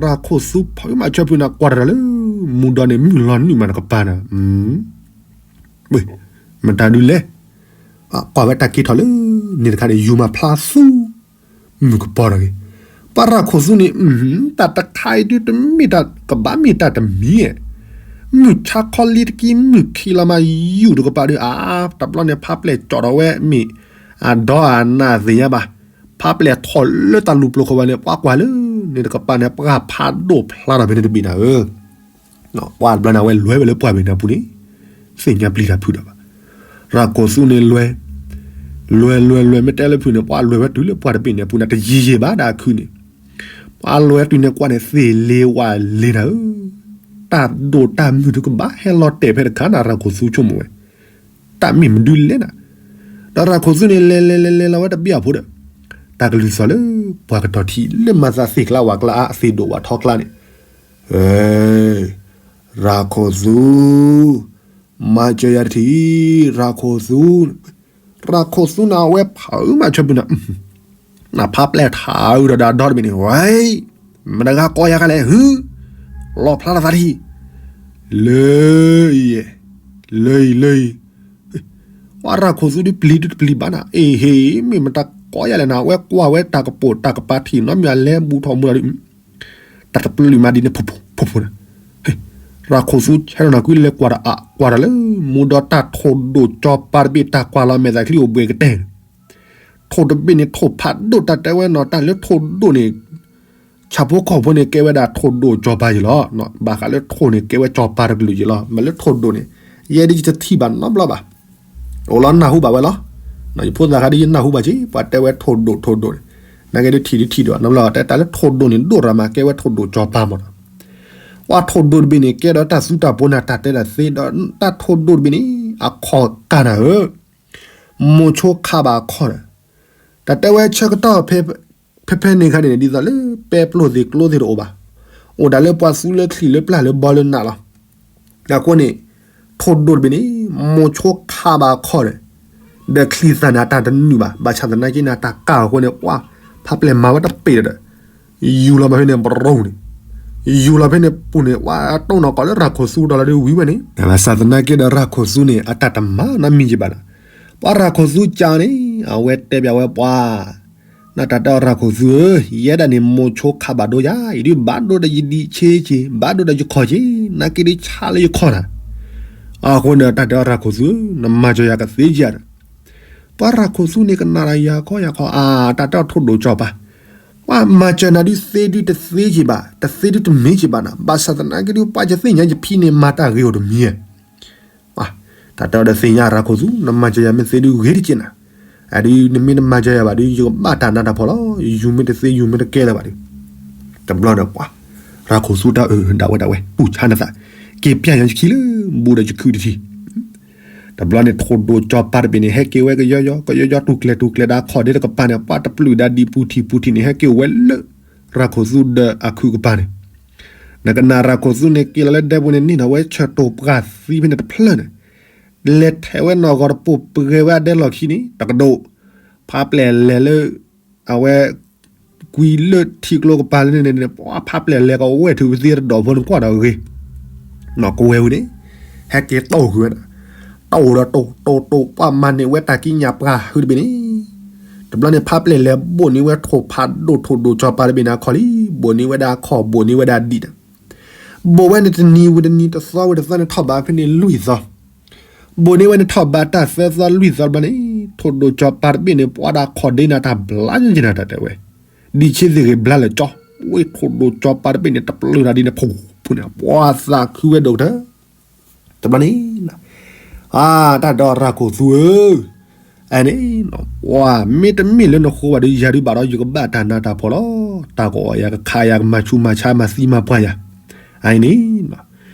ရၤခိၣ်သူဖီမးဆၢဖုန့ၣ် ကွၢ်တၢ်လၢ မူဒီန့ၣ် မုၢ်လီၤနုာ်မးတကပၤနၤ မတၤဒုးလဲၣ်, ကွၢ်ဝဲတၢ်က့ၤထီၣ်လၢ န့ၣ်တခါန့ၣ် ယူၤမၤဖျါသူ မုၢ်ကပီၤထီၣ်က့ၤ, ပှၤရၤခိၣ်သူန့ၣ် တၢ်တခါအံၤဒုးတမ့ၢ်တၢ်ကဘၣ်မ့ၢ်တၢ်တမံၤဧါ, မုၢ်ဆါခီလံတက့ၢ် မုၢ်ခံလီၤမးယူၤတကပၤဒုး အါ တဘျီန့ၣ် ဖးပျဲၢ်ကၠီၣ်ထီၣ်ဝဲမ့ၢ် အဒီအနၢ်သ့ၣ်ညါဘၣ်, ဖးပျဲၢ်ထီၣ်လၢတၢ်လူၤပျိၤဃီဘၣ်န့ၣ် ပှၤကွၢ်လၢ န့ၣ်တကပၤန့ၣ် ပှၤဖးဒိၣ်ဖျါထီၣ်ဖဲန့ၣ်တဘ့ၣ်နၤဧၢ ပှၤတဘျီန့ၣ် အဝဲလဲၤဝဲလၢပှၢ်ဘ့ၣ်န့ၣ်အပူၤန့ၣ် သ့ၣ်ညါပျံၤတၢ်ဖုးဒီးဘၣ်. ရၤခိၣ်သူန့ၣ်လဲၤ, လဲၤလဲၤလဲၤ မ့ၢ်တဲလၢဖုးန့ၣ် ပှၤလဲၤဝဲတုၤလၢပှၢ်တဘ့ၣ်န့ၣ်အပူၤန့ၣ် တယံာ်ယံာ်ဘၣ်ဒၣ်အခုန့ၣ်, ပှၤလဲၤဝဲတုၤန့ၣ်ကွၢ်န့ၣ် သ့ၣ်လ့ဝၣ်လ့နၤဧၢ, တၢ်ဒိၣ်တၢ်မုၢ်ဒုးကဘၣ်ဟဲလီၤတဲာ်ဖဲတခါနၤ ရၤခိၣ်သူဆိကမိၣ်ဝဲ, တၢ်မ့ၢ်မနုၤလဲၣ်နၤ, ဒီးရၤခိၣ်သူန့ၣ် လဲၤလဲၤလဲၤလဲၤလီၤဝဲတဘ့ၣ်အဖိဒီး, တၢ်ကလုၢ်သီၣ်လၢ ပှၤကတီၤထံးလၢမၤသးသ့ၣ်ကျါဝၣ်ကျါအါ အသ့ၣ်ဒိၣ်ဝၣ်ထီကျါန့ၣ် ရၤခိၣ်သူ, မၤစၢၤယၤတထံၣ်, ရၤခိၣ်သူ, ရၤခိၣ်သူန့ၣ် အဝဲဖးအုးမးဆၢဖုးန့ၣ်, နဖးပျဲၢ်ထးအုးဒီးဒီတဘ့ၣ်န့ၣ် ဝဲ, မတၤဂၤကိးယၤခါလဲၣ်ဟု, လီၣ်ဖျါလီၤသးတထံၣ်, လၢအံၤ, လၢအံၤ လၢအံၤ, ပှၤရၤခိၣ်သူဒုးပျံၤဒုးတပျံၤဘၣ်နၤ, အ့ဟ့ၣ် မ့ၢ်မတၤကိးယၤလဲၣ်နၤ, အဝဲကွၢ်ဝဲတၢ်ကပိာ်တၢ်ကပၤထံၣ်နီတမံၤ အလဲၤဘူးထီၣ်မူဒီး တၢ်တပျုာ်မးဒ်န့ၣ် ဖိဖိဖိဖိန့ၣ်, ရၤခိၣ်သူဆဲးနီၢ်နၢ်ကွံလဲၤကွၢ်တၢ်အါ ကွၢ်တၢ်လၢ မူဒီးတၢ်ထိၣ်ဒိၣ်ကၠီၤပၤတဘ့ၣ် တၢ်ကွၢ်လီၤမဲာ်သၣ်ချံအိၣ်ဘှံးကတၢၢ်န့ၣ်, ထိၣ်တဘ့ၣ်န့ၣ်ထိၣ်ဖးဒိၣ် တၢ်တဲဝဲနီၤ တၢ်လၢထိၣ်ဒိၣ်န့ၣ် ဆၣ်ဖိကီၢ်ဖိန့ၣ် ကဲဝဲဒၣ်ထိၣ်ဒိၣ်ကၠီၤပၤယံၤလီၤ. ဘၣ်ဃးလၢထိၣ်န့ၣ် ကဲဝဲကၠီၤပၤတကလုာ်ယံၤလီၤ. မ့ၢ်လၢထိၣ်ဒိၣ်န့ၣ် ယဲဒ်ယတထံၣ်ဘၣ်နီတဘျီဘၣ်. အိၣ်လီၤနၢ်ဟူဘၣ်ဝဲလီၤ. ယဖိသၣ်ခါဒ်ယနၢ်ဟူဘၣ်က့ၤ ပှၤတဲဝဲထိၣ်ဒိၣ်ထိၣ်ဒိၣ်န့ၣ်, နာ်က့ဒ်ထံၣ်ဒ်ထံၣ်ဒိၣ်နီတဘျီ တဲတၢ်လၢထိၣ်ဒိၣ်န့ၣ် ဒိၣ်ရၤမး ကဲဝဲထိၣ်ဒိၣ်ကၠီၤပၤမးနီၤ. ပှၤထိၣ်ဒိၣ်တဘ့ၣ်န့ၣ် ကဲဒီးတၢ်သူတၢ်ပှီၤနၤ တၢ်တဲတၢ်သ့ဒီး တၢ်ထိၣ်ဒိၣ်တဘ့ၣ်န့ၣ် အခီၣ်ကၢ်နၤဧၢ မိၤဆိခးဘၣ်အခီၣ်ဒီး တၢ်တဲဝဲဆၢကတီၢ် ဖဲဖဲန့ၣ်ခါန့ၣ် ဒ်သိးလၢပဲပျိၢ်သ့ၣ်ကျိသ့ၣ်တအိၣ်ဘၣ်. အိၣ်ဒၣ်လၢပှၤသူလၢချံၣ်လၢပျၢ်လၢဘီလၢနးလီၤ. အဃိန့ၣ် ထိၣ်ဒိၣ်တဘ့ၣ်န့ၣ် မိၤဆိခးဘၣ်အခီၣ်ဒီး ဒီးချံၣ်သၣ်န့ၣ် အတၢ်တနုာ်ဘၣ်. ဘၣ်ဆၣ်သနာ်က့န့ၣ် တၢ်ကၢ်အဃိန့ၣ် ပှၤဖးပျဲၢ်မၤဝဲတပ့ၤဒီး ယူၤလီၤဘၣ်ဖဲန့ၣ် ဘြိၣ်န့ၣ်, ယူၤလီၤဖဲန့ၣ်ပူၤန့ၣ် ပှၤတိၢ်နီၣ်ကီးလၢရၤခိၣ်သူဒီးလီၤဒီးဝံၤဝဲန့ၣ်. ဘၣ်ဆၣ်သနာ်က့ဒီးရၤခိၣ်သူန့ၣ် အတၢ်တမၤနီတမံၤက့ၤဘၣ်ဒီး ပှၤရၤခိၣ်သူကၢ်န့ၣ် အဝဲတဲဘၣ်ဝဲပှၤ နတၢ်တဲအီၤရၤခိၣ်သူဧၢ, ယဲဒၣ်န့ၣ် မိၤဆိခးဘၣ်ဒိယၤ, ယဒုးဘၣ်ဒိဒီးယဒံးဆ့က့ၤ, ဘၣ်ဒိဒီးယခီၣ်က့ၤ, နာ်က့ဒုးဆါလၢယခီၣ်နၤ. အဃိန့ၣ် တၢ်တဲအီၤရၤခိၣ်သူဧၢ, နမၤစၢၤယၤကသ့ကၢ်ဒီး ပှၤရၤခိၣ်သူန့ၣ် ကနၣ်ဒီးယၤခီယၤခီ, အါ, တၢ်တဲအီၤထိၣ်ဒိၣ်ကၠီၤပၤ, ပှၤမၤစၢၤနၤဒုးသ့ဒုးတသ့က့ၤဘၣ်, တသ့ဒုးတမ့ၢ်က့ၤဘၣ်နၤ, ဘၣ်ဆၣ်သနာ်က့ဒုး ပှၤယသ့ၣ်ညါယဖံန့ၣ် မၤတၢ်ဂ့ၤအိၣ်တမံၤဧါ. တၢ်တဲအီၤဒီးသ့ၣ်ညါရၤခိၣ်သူ, နမၤစၢၤယၤမ့ၢ်သ့ဒုးဂ့ၤတက့ၢ်နၤ, အဒုးနမ့ၢ်တမၤစၢၤယၤဘၣ်ဒုး ယကဘၣ်တၢ်နးတၢ်ဖှီၣ်လီၤ, ယူၤမ့ၢ်တသ့ ယူၤမ့ၢ်တကဲလၢၤဘၣ်ဒုး. တဘျီန့ၣ်ပှၤ ရၤခိၣ်သူတၢ်အၢ ဒၣ်ဝဲဒၣ်ဝဲ တူၢ်ဆါနသး, က့ၤပျၢ်ညါယခံလၢ ဘူးဒီးယခုၣ်တထံၣ် တဘျီန့ၣ် ထိၣ်ဒိၣ်ကၠီၤပၤတဘ့ၣ်န့ၣ် ဟဲက့ၤဝဲကယီယီ ကယီယီ တူၢ်ကျဲၤတူၢ်ကျဲၤဒီးအခီၣ်ဒ့တကပၤန့ၣ် ပှၤတပျုၢ်ဒၣ်ဒံးပူၤထံၣ်ပူၤထံၣ်န့ၣ် ဟဲက့ၤအိၣ်ဝဲလၢ ရၤခိၣ်သူဒီးအခုၣ်ကပၤန့ၣ်, နကနၣ်ရၤခိၣ်သူန့ၣ် က့ၤလီၤလၢဒဲပူၤန့ၣ် န့ၢ်ဒီးဝဲဆၢၣ်တိၢ်ပှၢ်သံဖဲန့ၣ်တဖျၢၣ်န့ၣ်, လဲၤထဲးဝဲနီၢ်ဂီၤတပိာ်ပှဲၤဝဲအဒဲလီၢ်ခံန့ၣ် တကဒိၣ်, ဖးပျဲၢ်လဲၤလၢ အဝဲ ကွံလၢထံကျိကပၤလၢန့ၣ်န့ၣ် ပှၤဖးပျဲၢ်လဲၤကဝဲၢ်ထုးပသံတဒီးဖိန့ၣ်ကွၢ်ဒီးဂ့ၤ, နီၢ်ကဝဲၢ်ဝံၤန့ၣ် ဟဲက့ၤတိၢ်ဃုာ်ဝဲဒၣ်, တိၢ်ဒီးတိၢ်တိၢ်တိၢ် ပှၤမၤန့ၢ်ဝဲတၢ်ကံးညာ်ပှၢ်ဟုတဘ့ၣ်န့ၣ်, တဘျီန့ၣ် ဖးပျဲၢ်လဲၤဘိၣ်န့ၢ်ဝဲထိၣ်ဖးဒိၣ်ထိၣ်ဒိၣ်ကၠီၤပၤတဘ့ၣ်န့ၣ်အခီၣ်လံ, ဘိၣ်န့ၢ်ဝဲဒၣ်အခီၣ် ဘိၣ်န့ၢ်ဝဲဒၣ်ဒံးဒီး ဘိၣ်ဝဲန့ၣ်တနံၤဝံၤတနံၤ တသီဝံၤတသီန့ၣ် ထီၣ်ဘးဖဲန့ၣ်လွံၢ်သီ, ဘိၣ်န့ၢ်ဝဲန့ၣ်ထီၣ်ဘးတၢ်သၢသီလွံၢ်သီတဘျီန့ၣ် ထိၣ်ဒိၣ်ကၠီၤပၤတဘ့ၣ်န့ၣ် ပှၤဒၣ်ခီၣ်ဒ့နၤတၢ်ဘျါညါက့ၤနၤတၢ်တဲဝဲ, ဒံးဆ့သ့ၣ်ဂ့ၤဘျါလၢာ်ကၠီ, ဝဲထိၣ်ဒိၣ်ကၠီၤပၤတဘ့ၣ်န့ၣ် တပျုၢ်တၢ်ဒ်န့ၣ် ဖူဖူန့ၣ် ပှၤသးခုဝဲဒိၣ်ကတၢၢ် တဘျီန့ၣ်, အါ, တၢ်ဒီးရၤခိၣ်သူဧၢ, အန့ၣ်, ပှၤမ့တမ့ၢ်လၢနဃိဘၣ်ဒီး ယၤဒုးဘၣ်ဒီး ယကဘၣ်တၢ်နးတၢ်ဖှီၣ်လီၤ, တၢ်ကအီၣ်ယၤ ကခးယၤ ကမၤဆူးမၤဆါ မၤသံမၤပှၢ်ယၤ, အအံၤန့ၣ်,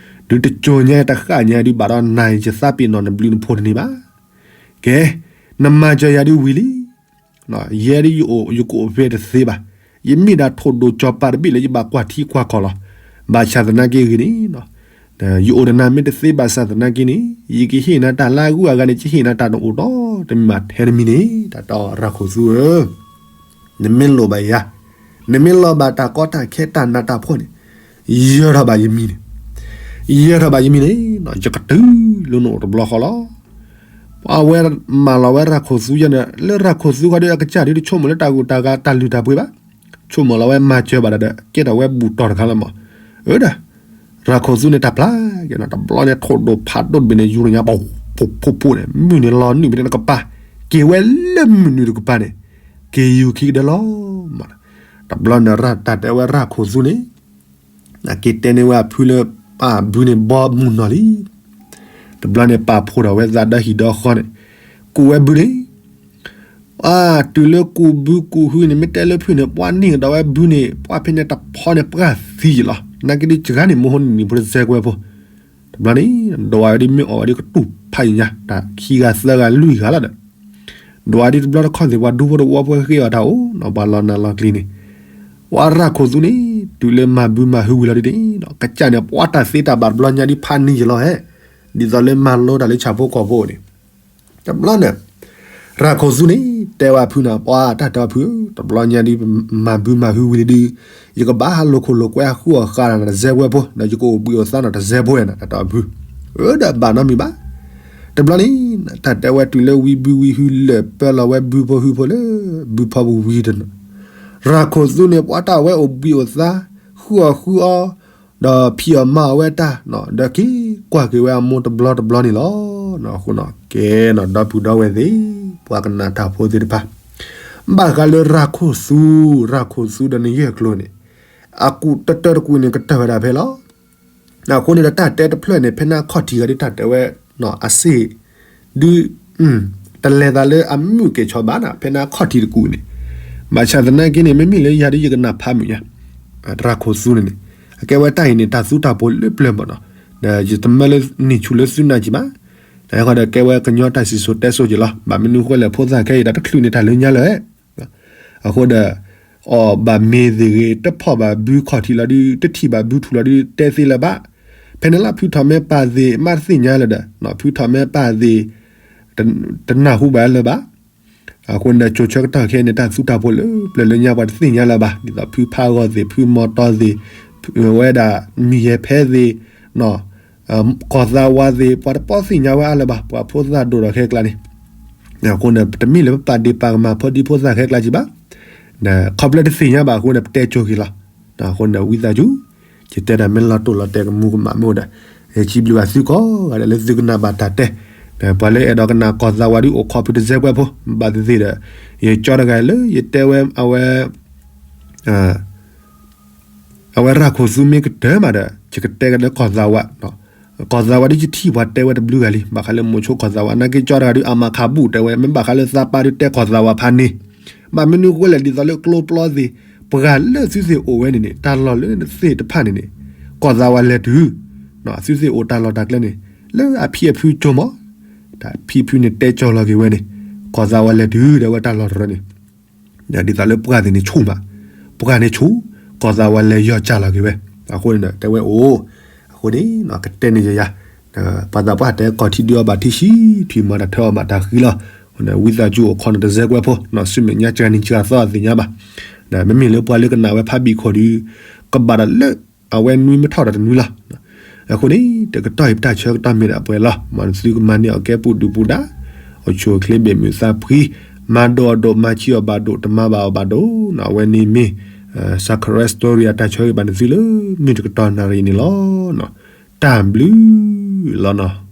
ဒုးတစိၤညါတဃၣ်ညါဒုးဘၣ်ဒီး နၤယသးပ့ၤနီၣ်နဘျုးနဖှိၣ်တန့ၢ်ဘၣ်, ကဲ, နမၤစၢၤယၤဒုးဝံၤလံ ယဲဒၣ်ယအိၣ် ယကအိၣ်ဖဲတသ့ဘၣ်, ယမ့ၢ်ဒၣ်ထိၣ်ဒိၣ်ကၠီၤပၤတဘ့ၣ်လၢယဘၣ်ကွၢ်ထံကွၢ်ကီၢ်လီၤ, ဘၣ်ဆၣ်သနာ်က့ဂ့ၤန့ၣ်, ယအိၣ်ဒီးနၤမ့ၢ်တသ့ဘၣ်ဆၣ်သနာ်က့န့ၣ် ယကဟ့ၣ်နၤတၢ်လၢအဂုၤအဂၤန့ၣ် ယဟ့ၣ်နၤတၢ်တအိၣ်ဒီတမံၤမးထဲတမံၤန့ၣ် တၢ်တဲအီၤရၤခိၣ်သူဧၢ နမ့ၢ်လိၣ်ဘၣ်ယၤ, နမ့ၢ်လိၣ်ဘၣ်တၢ်ကီတၢ်ခဲတၢ်နးတၢ်ဖှီၣ်န့ၣ်, ယၢၤထီၣ်ဘၣ်ယမံၤန့ၣ်, ယၢၤထီၣ်ဘၣ်ယမံၤန့ၣ် ယကတုၤလၢနအိၣ်တဘျီဃီလီၤ. အဝဲမၢလီၤဝဲရၤခိၣ်သူယဲန့ၣ် လၢရၤခိၣ်သူဃီဒီးအကစၢ်ဒုးတဆိကမိၣ်လၢတၢ်ဂုၤတၢ်ဂၤတၢ်လုၢ်တၢ်ပှ့ၤဘၣ်, ဆိကမိၣ်လီၤဝဲမၤစၢၤဘၣ်ဒီး ကဲထီၣ်ဝဲဘူၣ်တီၢ်တခါလီၤမး, အၢဒၣ် ရၤခိၣ်သူန့ၣ်တၢ်ပျၢ်က့ၤနီၤ တဘျီန့ၣ် ထိၣ်ဒိၣ်ဖးဒိၣ်တဘ့ၣ်န့ၣ် ယူၤလီၤညါ ပူၤ ဖိးဖိးဖိးန့ၣ် မုၢ်န့ၣ်လီၤနုာ်ဖဲန့ၣ်တကပၤ, က့ၤဝဲလၢမုၢ်နုာ်တကပၤန့ၣ် က့ၤယူၤခံကဒၢလီၤမး. တဘျီန့ၣ် တၢ်တဲဝဲရၤခိၣ်သူန့ၣ် က့ၤတဲန့ၢ်ဝဲအဖုလၢ ပၢ်ဘုန့ၣ်ဘီမုၢ်နီၢ်လံ. တဘျီန့ၣ် ပာ်ဖှိၣ်ထီၣ်ဝဲသးဒီဟံၣ်ဒီဃီန့ၣ် ကူးဝဲဘုန့ၣ် အါ တုၤလၢကူးဘုကူးဟုန့ၣ် မ့ၢ်တဲလၢဖုန့ၣ် ပှၤန့ၢ်ကဒီးဝဲဘုန့ၣ် ပှၤဖဲန့ၣ်တဖီန့ၣ် ပှၢ်သံယံာ်လီၤ. နာ်က့ဒ်စှၤန့ၣ် မဟိန့ၣ်နံၣ်ဖိတစဲးကွဲဖိ, တဘျီန့ၣ် ဒိးဝဲဒ်မ့ၢ်အီၣ်ဝဲဒ်ကတူၢ်ဖးယံာ်ညါ တၢ်ခံဂၤသၢဂၤလွံၢ်ဂၤလီၤဒီး ဒိးဝဲဒ်တဘျီတခီၣ်သ့ၣ် ပှၤဒူဖိတဝီဖိဃ့အီၤတၢ်အိၣ်နီၤ ပှၤလီၤနၤလီၤကျံၤန့ၣ် ပှၤရၤခိၣ်သူန့ၣ် တုၤလၢမၤဘုမၤဟုဝံၤလီၤဒ်န့ၣ် ကစၢ်န့ၣ် ပှၤတၢ်သ့တၢ်ဘၣ်တဘျီညါဒ်ဖးန့ၢ်ယံာ်လီၤဟဲ, ဒ်သိးလၢမၤလိတၢ်လၢဆၣ်ဖိကီၢ်ဖိန့ၣ် တဘျီန့ၣ် ရၤခိၣ်သူန့ၣ် တဲဝဲဖုန့ၣ် ပှၤတၢ်တဲအီၤဖုဧၢ, တဘျီညါဒ် မၤဘုမၤဟုဝံၤလံဒုး ယကဘၣ်ဟးလိာ်ခိၣ်လိာ်ကွဲဟးဃုအီၣ်ဃာ်နၤတစဲးကွဲဖိ ဒီးယကအိၣ်ဘှံးအိၣ်သါနၤတစဲးဖိယၤနၤ တၢ်တဲအီၤဖု, အၢ ဒီးဘၣ်နီတမံၤဘၣ်. တဘျီန့ၣ် တၢ်တဲဝဲတုၤလၢဝံဘုဝံဟုလၢာ်ပၢလီၤဝဲဘုဖိဟုဖိလၢ ဘုဖီပူၤဝံၤတနီၤ ရၤခိၣ်သူန့ၣ် ပှၤတၢ်ဝဲအိၣ်ဘှံးအိၣ်သါ ဃုအီၣ်ဃုအီ ဒီးဖံးအီၣ်မၤအီၣ်ဝဲတၢ်, ဒီးက့ၤကွၢ်က့ၤဝဲအမိၢ်တဘျီတဘျီန့ၣ်လီၤ. အဃိန့ၣ် ကဲန့ၣ် ဒီပုၢ်ဒီဝဲၢ်သ့ၣ်, ပှၤကနၣ်တၢ်ဖိသ့ၣ်တဖၣ်, ဘၣ်ဃးလၢရၤခိၣ်သူ, ရၤခိၣ်သူဒီးနယဲၢ်ကျိၤန့ၣ်, အကူးတတၢတကူးန့ၣ် ကတၢၢ်ဝဲဒၣ်ဖဲလီၤ. အဃိန့ၣ်ဒီးတၢ်တဲတဖျၢၣ်န့ၣ် ဖဲန့ၣ်ခီၣ်ထံးဂၤဒ်တၢ်တဲဝဲ, အစ့ၣ်, ဒုး, တလဲၤသးလၢအမုၢ်ကဲၤဆီဘၣ်န့ၣ် ဖဲန့ၣ်ခီၣ်ထံးတကူးန့ၣ်, ဘၣ်ဆၣ်သနာ်က့န့ၣ် မ့မ့ၢ်လၢယၤဒ်ယကနၣ်ဖးမုာ်ညါ, ရၤခိၣ်သူန့ၣ်န့ၣ်, အကဲဝဲတၢ်အံၤန့ၣ် တၢ်သူတၢ်ဖိလၢပျၢၤမးနီၤ, ဒီးယတမၢလၢနံၣ်ဆူၣ်လၢသုနၢ်ကံဘၣ်, ဒီးဃီဒီးကဲဝဲကညီတၢ်စံၣ်စိၤတဲစိၤက့ၤလီၤ. ဘၣ်မနုၤဃိလဲၣ် ဖိသၣ်ခဲအံၤဒီးတချုးန့ၣ်တၢ်လၢညါလၢၤ အဃိဒီး, အီၣ်ဘၣ်မ့ၤသ့ၣ်ဂ့ၤ, တဖီၣ်ဘၣ်ဘုခီၣ်ထံးလီၤဒုး, တထံၣ်ဘၣ်ဘုထူၣ်လီၤဒုး တဲသ့လၢၤဘၣ်. ဖဲန့ၣ်လၢဖုထီၣ်မဲပၢ်သ့ၣ် မ့ၢ်တသ့ၣ်ညါလၢၤဒီး, ဖုထီၣ်မဲပၢ်သ့ၣ်, တနၢ်ဟူဘၣ်လၢၤဘၣ်. အဃိန့ၣ်ဒီး ကၠိဆၢကတီၢ်ခဲအံၤန့ၣ် တၢ်သူတၢ်ဖိလၢပျၢၤလၢညါ ပှၤတသ့ၣ်ညါလၢၤဘၣ်. ဒ်သိးဖုဖးဂီၤသ့ၣ်, ဖုမီတီသ့ၣ်, ဝဲဒၣ်မံၤယဲၢ်ဖဲသ့ၣ်, ကီၢ်သးဝးသ့ၣ် ပှၤတပီသ့ၣ်ညါဝဲအါလၢၤဘၣ်, ပှၤဖိသၣ်ဒိၣ်ဒီးခဲကျါန့ၣ်. အဃိန့ၣ် ပတမ့ၢ်လၢပပာ်ဒ့ၣ်ပာ်ကမၣ်ဖိဒံဖိသၣ်ခဲကျါကံဘၣ်, ခီဖျိတသ့ၣ်ညါဘၣ်အဃိန့ၣ် ပတဲကၠိက့ၤလီၤ. အဃိန့ၣ် ဝံသးစူၤ, ယတဲဒၣ်မ့ၢ်လီၤတိၢ်လီၤတဲာ်ကမူးကမၣ်မ့ၢ်အိၣ်ဒီး, ယစံးဘျုးဘၣ်သုကိးဂၤဒဲးလၢသုကနၣ်ဘၣ်တၢ်တဲ, ပှၤလၢအဲၣ်ဒိးကနၣ်ကီၢ်သးဝးဒုးအိၣ်ခိးဖုတစဲးကွဲးဖိ, ဘၣ်သ့ၣ်သ့ၣ်ဒီး, ယကၠီတဂၤလၢယတဲဝဲအဝဲ အဝဲရၤခိၣ်သူမ့ၢ်ကတၢၢ်မးဒီး ယကတဲကဒီးကီၢ်သးဝး, ကီၢ်သးဝးဒ်ယထံၣ်ပှၤတဲဝဲတဘျုးဂၤလံ, ဘၣ်ဃးလၢမိၤဆိကီၢ်သးဝး နာ်က့ကၠီတဂၤဒုး အမၤခးဘူၣ်တဲဝဲ မ့ၢ်ဘၣ်ဃးလၢသးပၢ်ဒုးတဲကီၢ်သးဝးဖးန့ၣ်, ဘၣ်မနုၤဃိလဲၣ် ဒ်သိးလၢကျိပျီသ့ၣ်, ပှၤလၢသုသ့ၣ်အိၣ်ဝဲန့ၣ်န့ၣ် တၢ်လီၢ်လၢသ့ၣ်တဖၣ်န့ၣ်န့ၣ်, ကီၢ်သးဝးလဲၤတုၤ, သုသ့ၣ်အိၣ်တၢ်လီၢ်တၢ်ကျဲန့ၣ်, လၢအဖံးအဖုကၠိမး, တၢ်ဖံးဖုန့ၣ်တဲကၠီလီၤက့ၤဝဲန့ၣ်, ကီၢ်သးဝးလဲၤတုၤ တဲဝဲတၢ်လီၢ်တရၢန့ၣ် ဒ်သိးလၢပှၢ်သ့ၣ်န့ၣ်ဆူၣ်မး, ပှၢ်န့ၣ်ဆူၣ်, ကီၢ်သးဝးလဲၤယီၢ်ကၢ်လီၤက့ၤဝဲ, အဃိန့ၣ်ဒီး တဲဝဲအိၣ်, အဃိန့ၣ် ကတဲန့ၣ်ယယၤ, ပှၤသးပှၢ်တဲကီၢ်ထံဒုးအီၣ်ဘၣ်ထံဆံး, ထွံၣ်မၤတၢ်ထၢအီၣ်ဘၣ်တၢ်ဃံလီၤ, ဝံသးစူၤအိၣ်ခိးနတစဲးကွဲးဖိ, ဆူမဲာ်ညါကၢနံၤကၢသီအသ့ၣ်ညါဘၣ်, မ့မ့ၢ်လၢပှၤလၢကနၣ်ဝဲဖးဘံၣ်ခိၣ်ဒုး, ကဘၣ်ဒီးလၢ အဝဲနွံမ့ၢ်ထီၣ်ဒီးတနွံလီၤ. အဃိန့ၣ် တကတီၢ်အံၤပတၢ်ဆၢကတီၢ်မ့ၢ်ဒၣ်ပှဲၤလီၤ, မ်သုကမၤန့ၢ်အီၣ်ကဲပူၤဒုၣ်ပူၤဒါ, အိၣ်ဆူၣ်အိၣ်ချ့ဘၣ်မုာ်သးဖှံ, မၤဒိၣ်အီၣ်ဒိၣ် မၤဆံးအီၣ်ဘၣ်ဒိၣ် တမၤဘၣ်အီၣ်ဘၣ်ဒိၣ်, အဝဲန့ၣ်မ့ၢ် Sacred Story အတၢ်ဆၢဂ့ၤဘၣ်နသုလၢ မုၢ်တကတီၢ်နၣ်ရံၣ်န့ၣ်လီၤ. တၢ်ဘျုးလီၤနီၤ.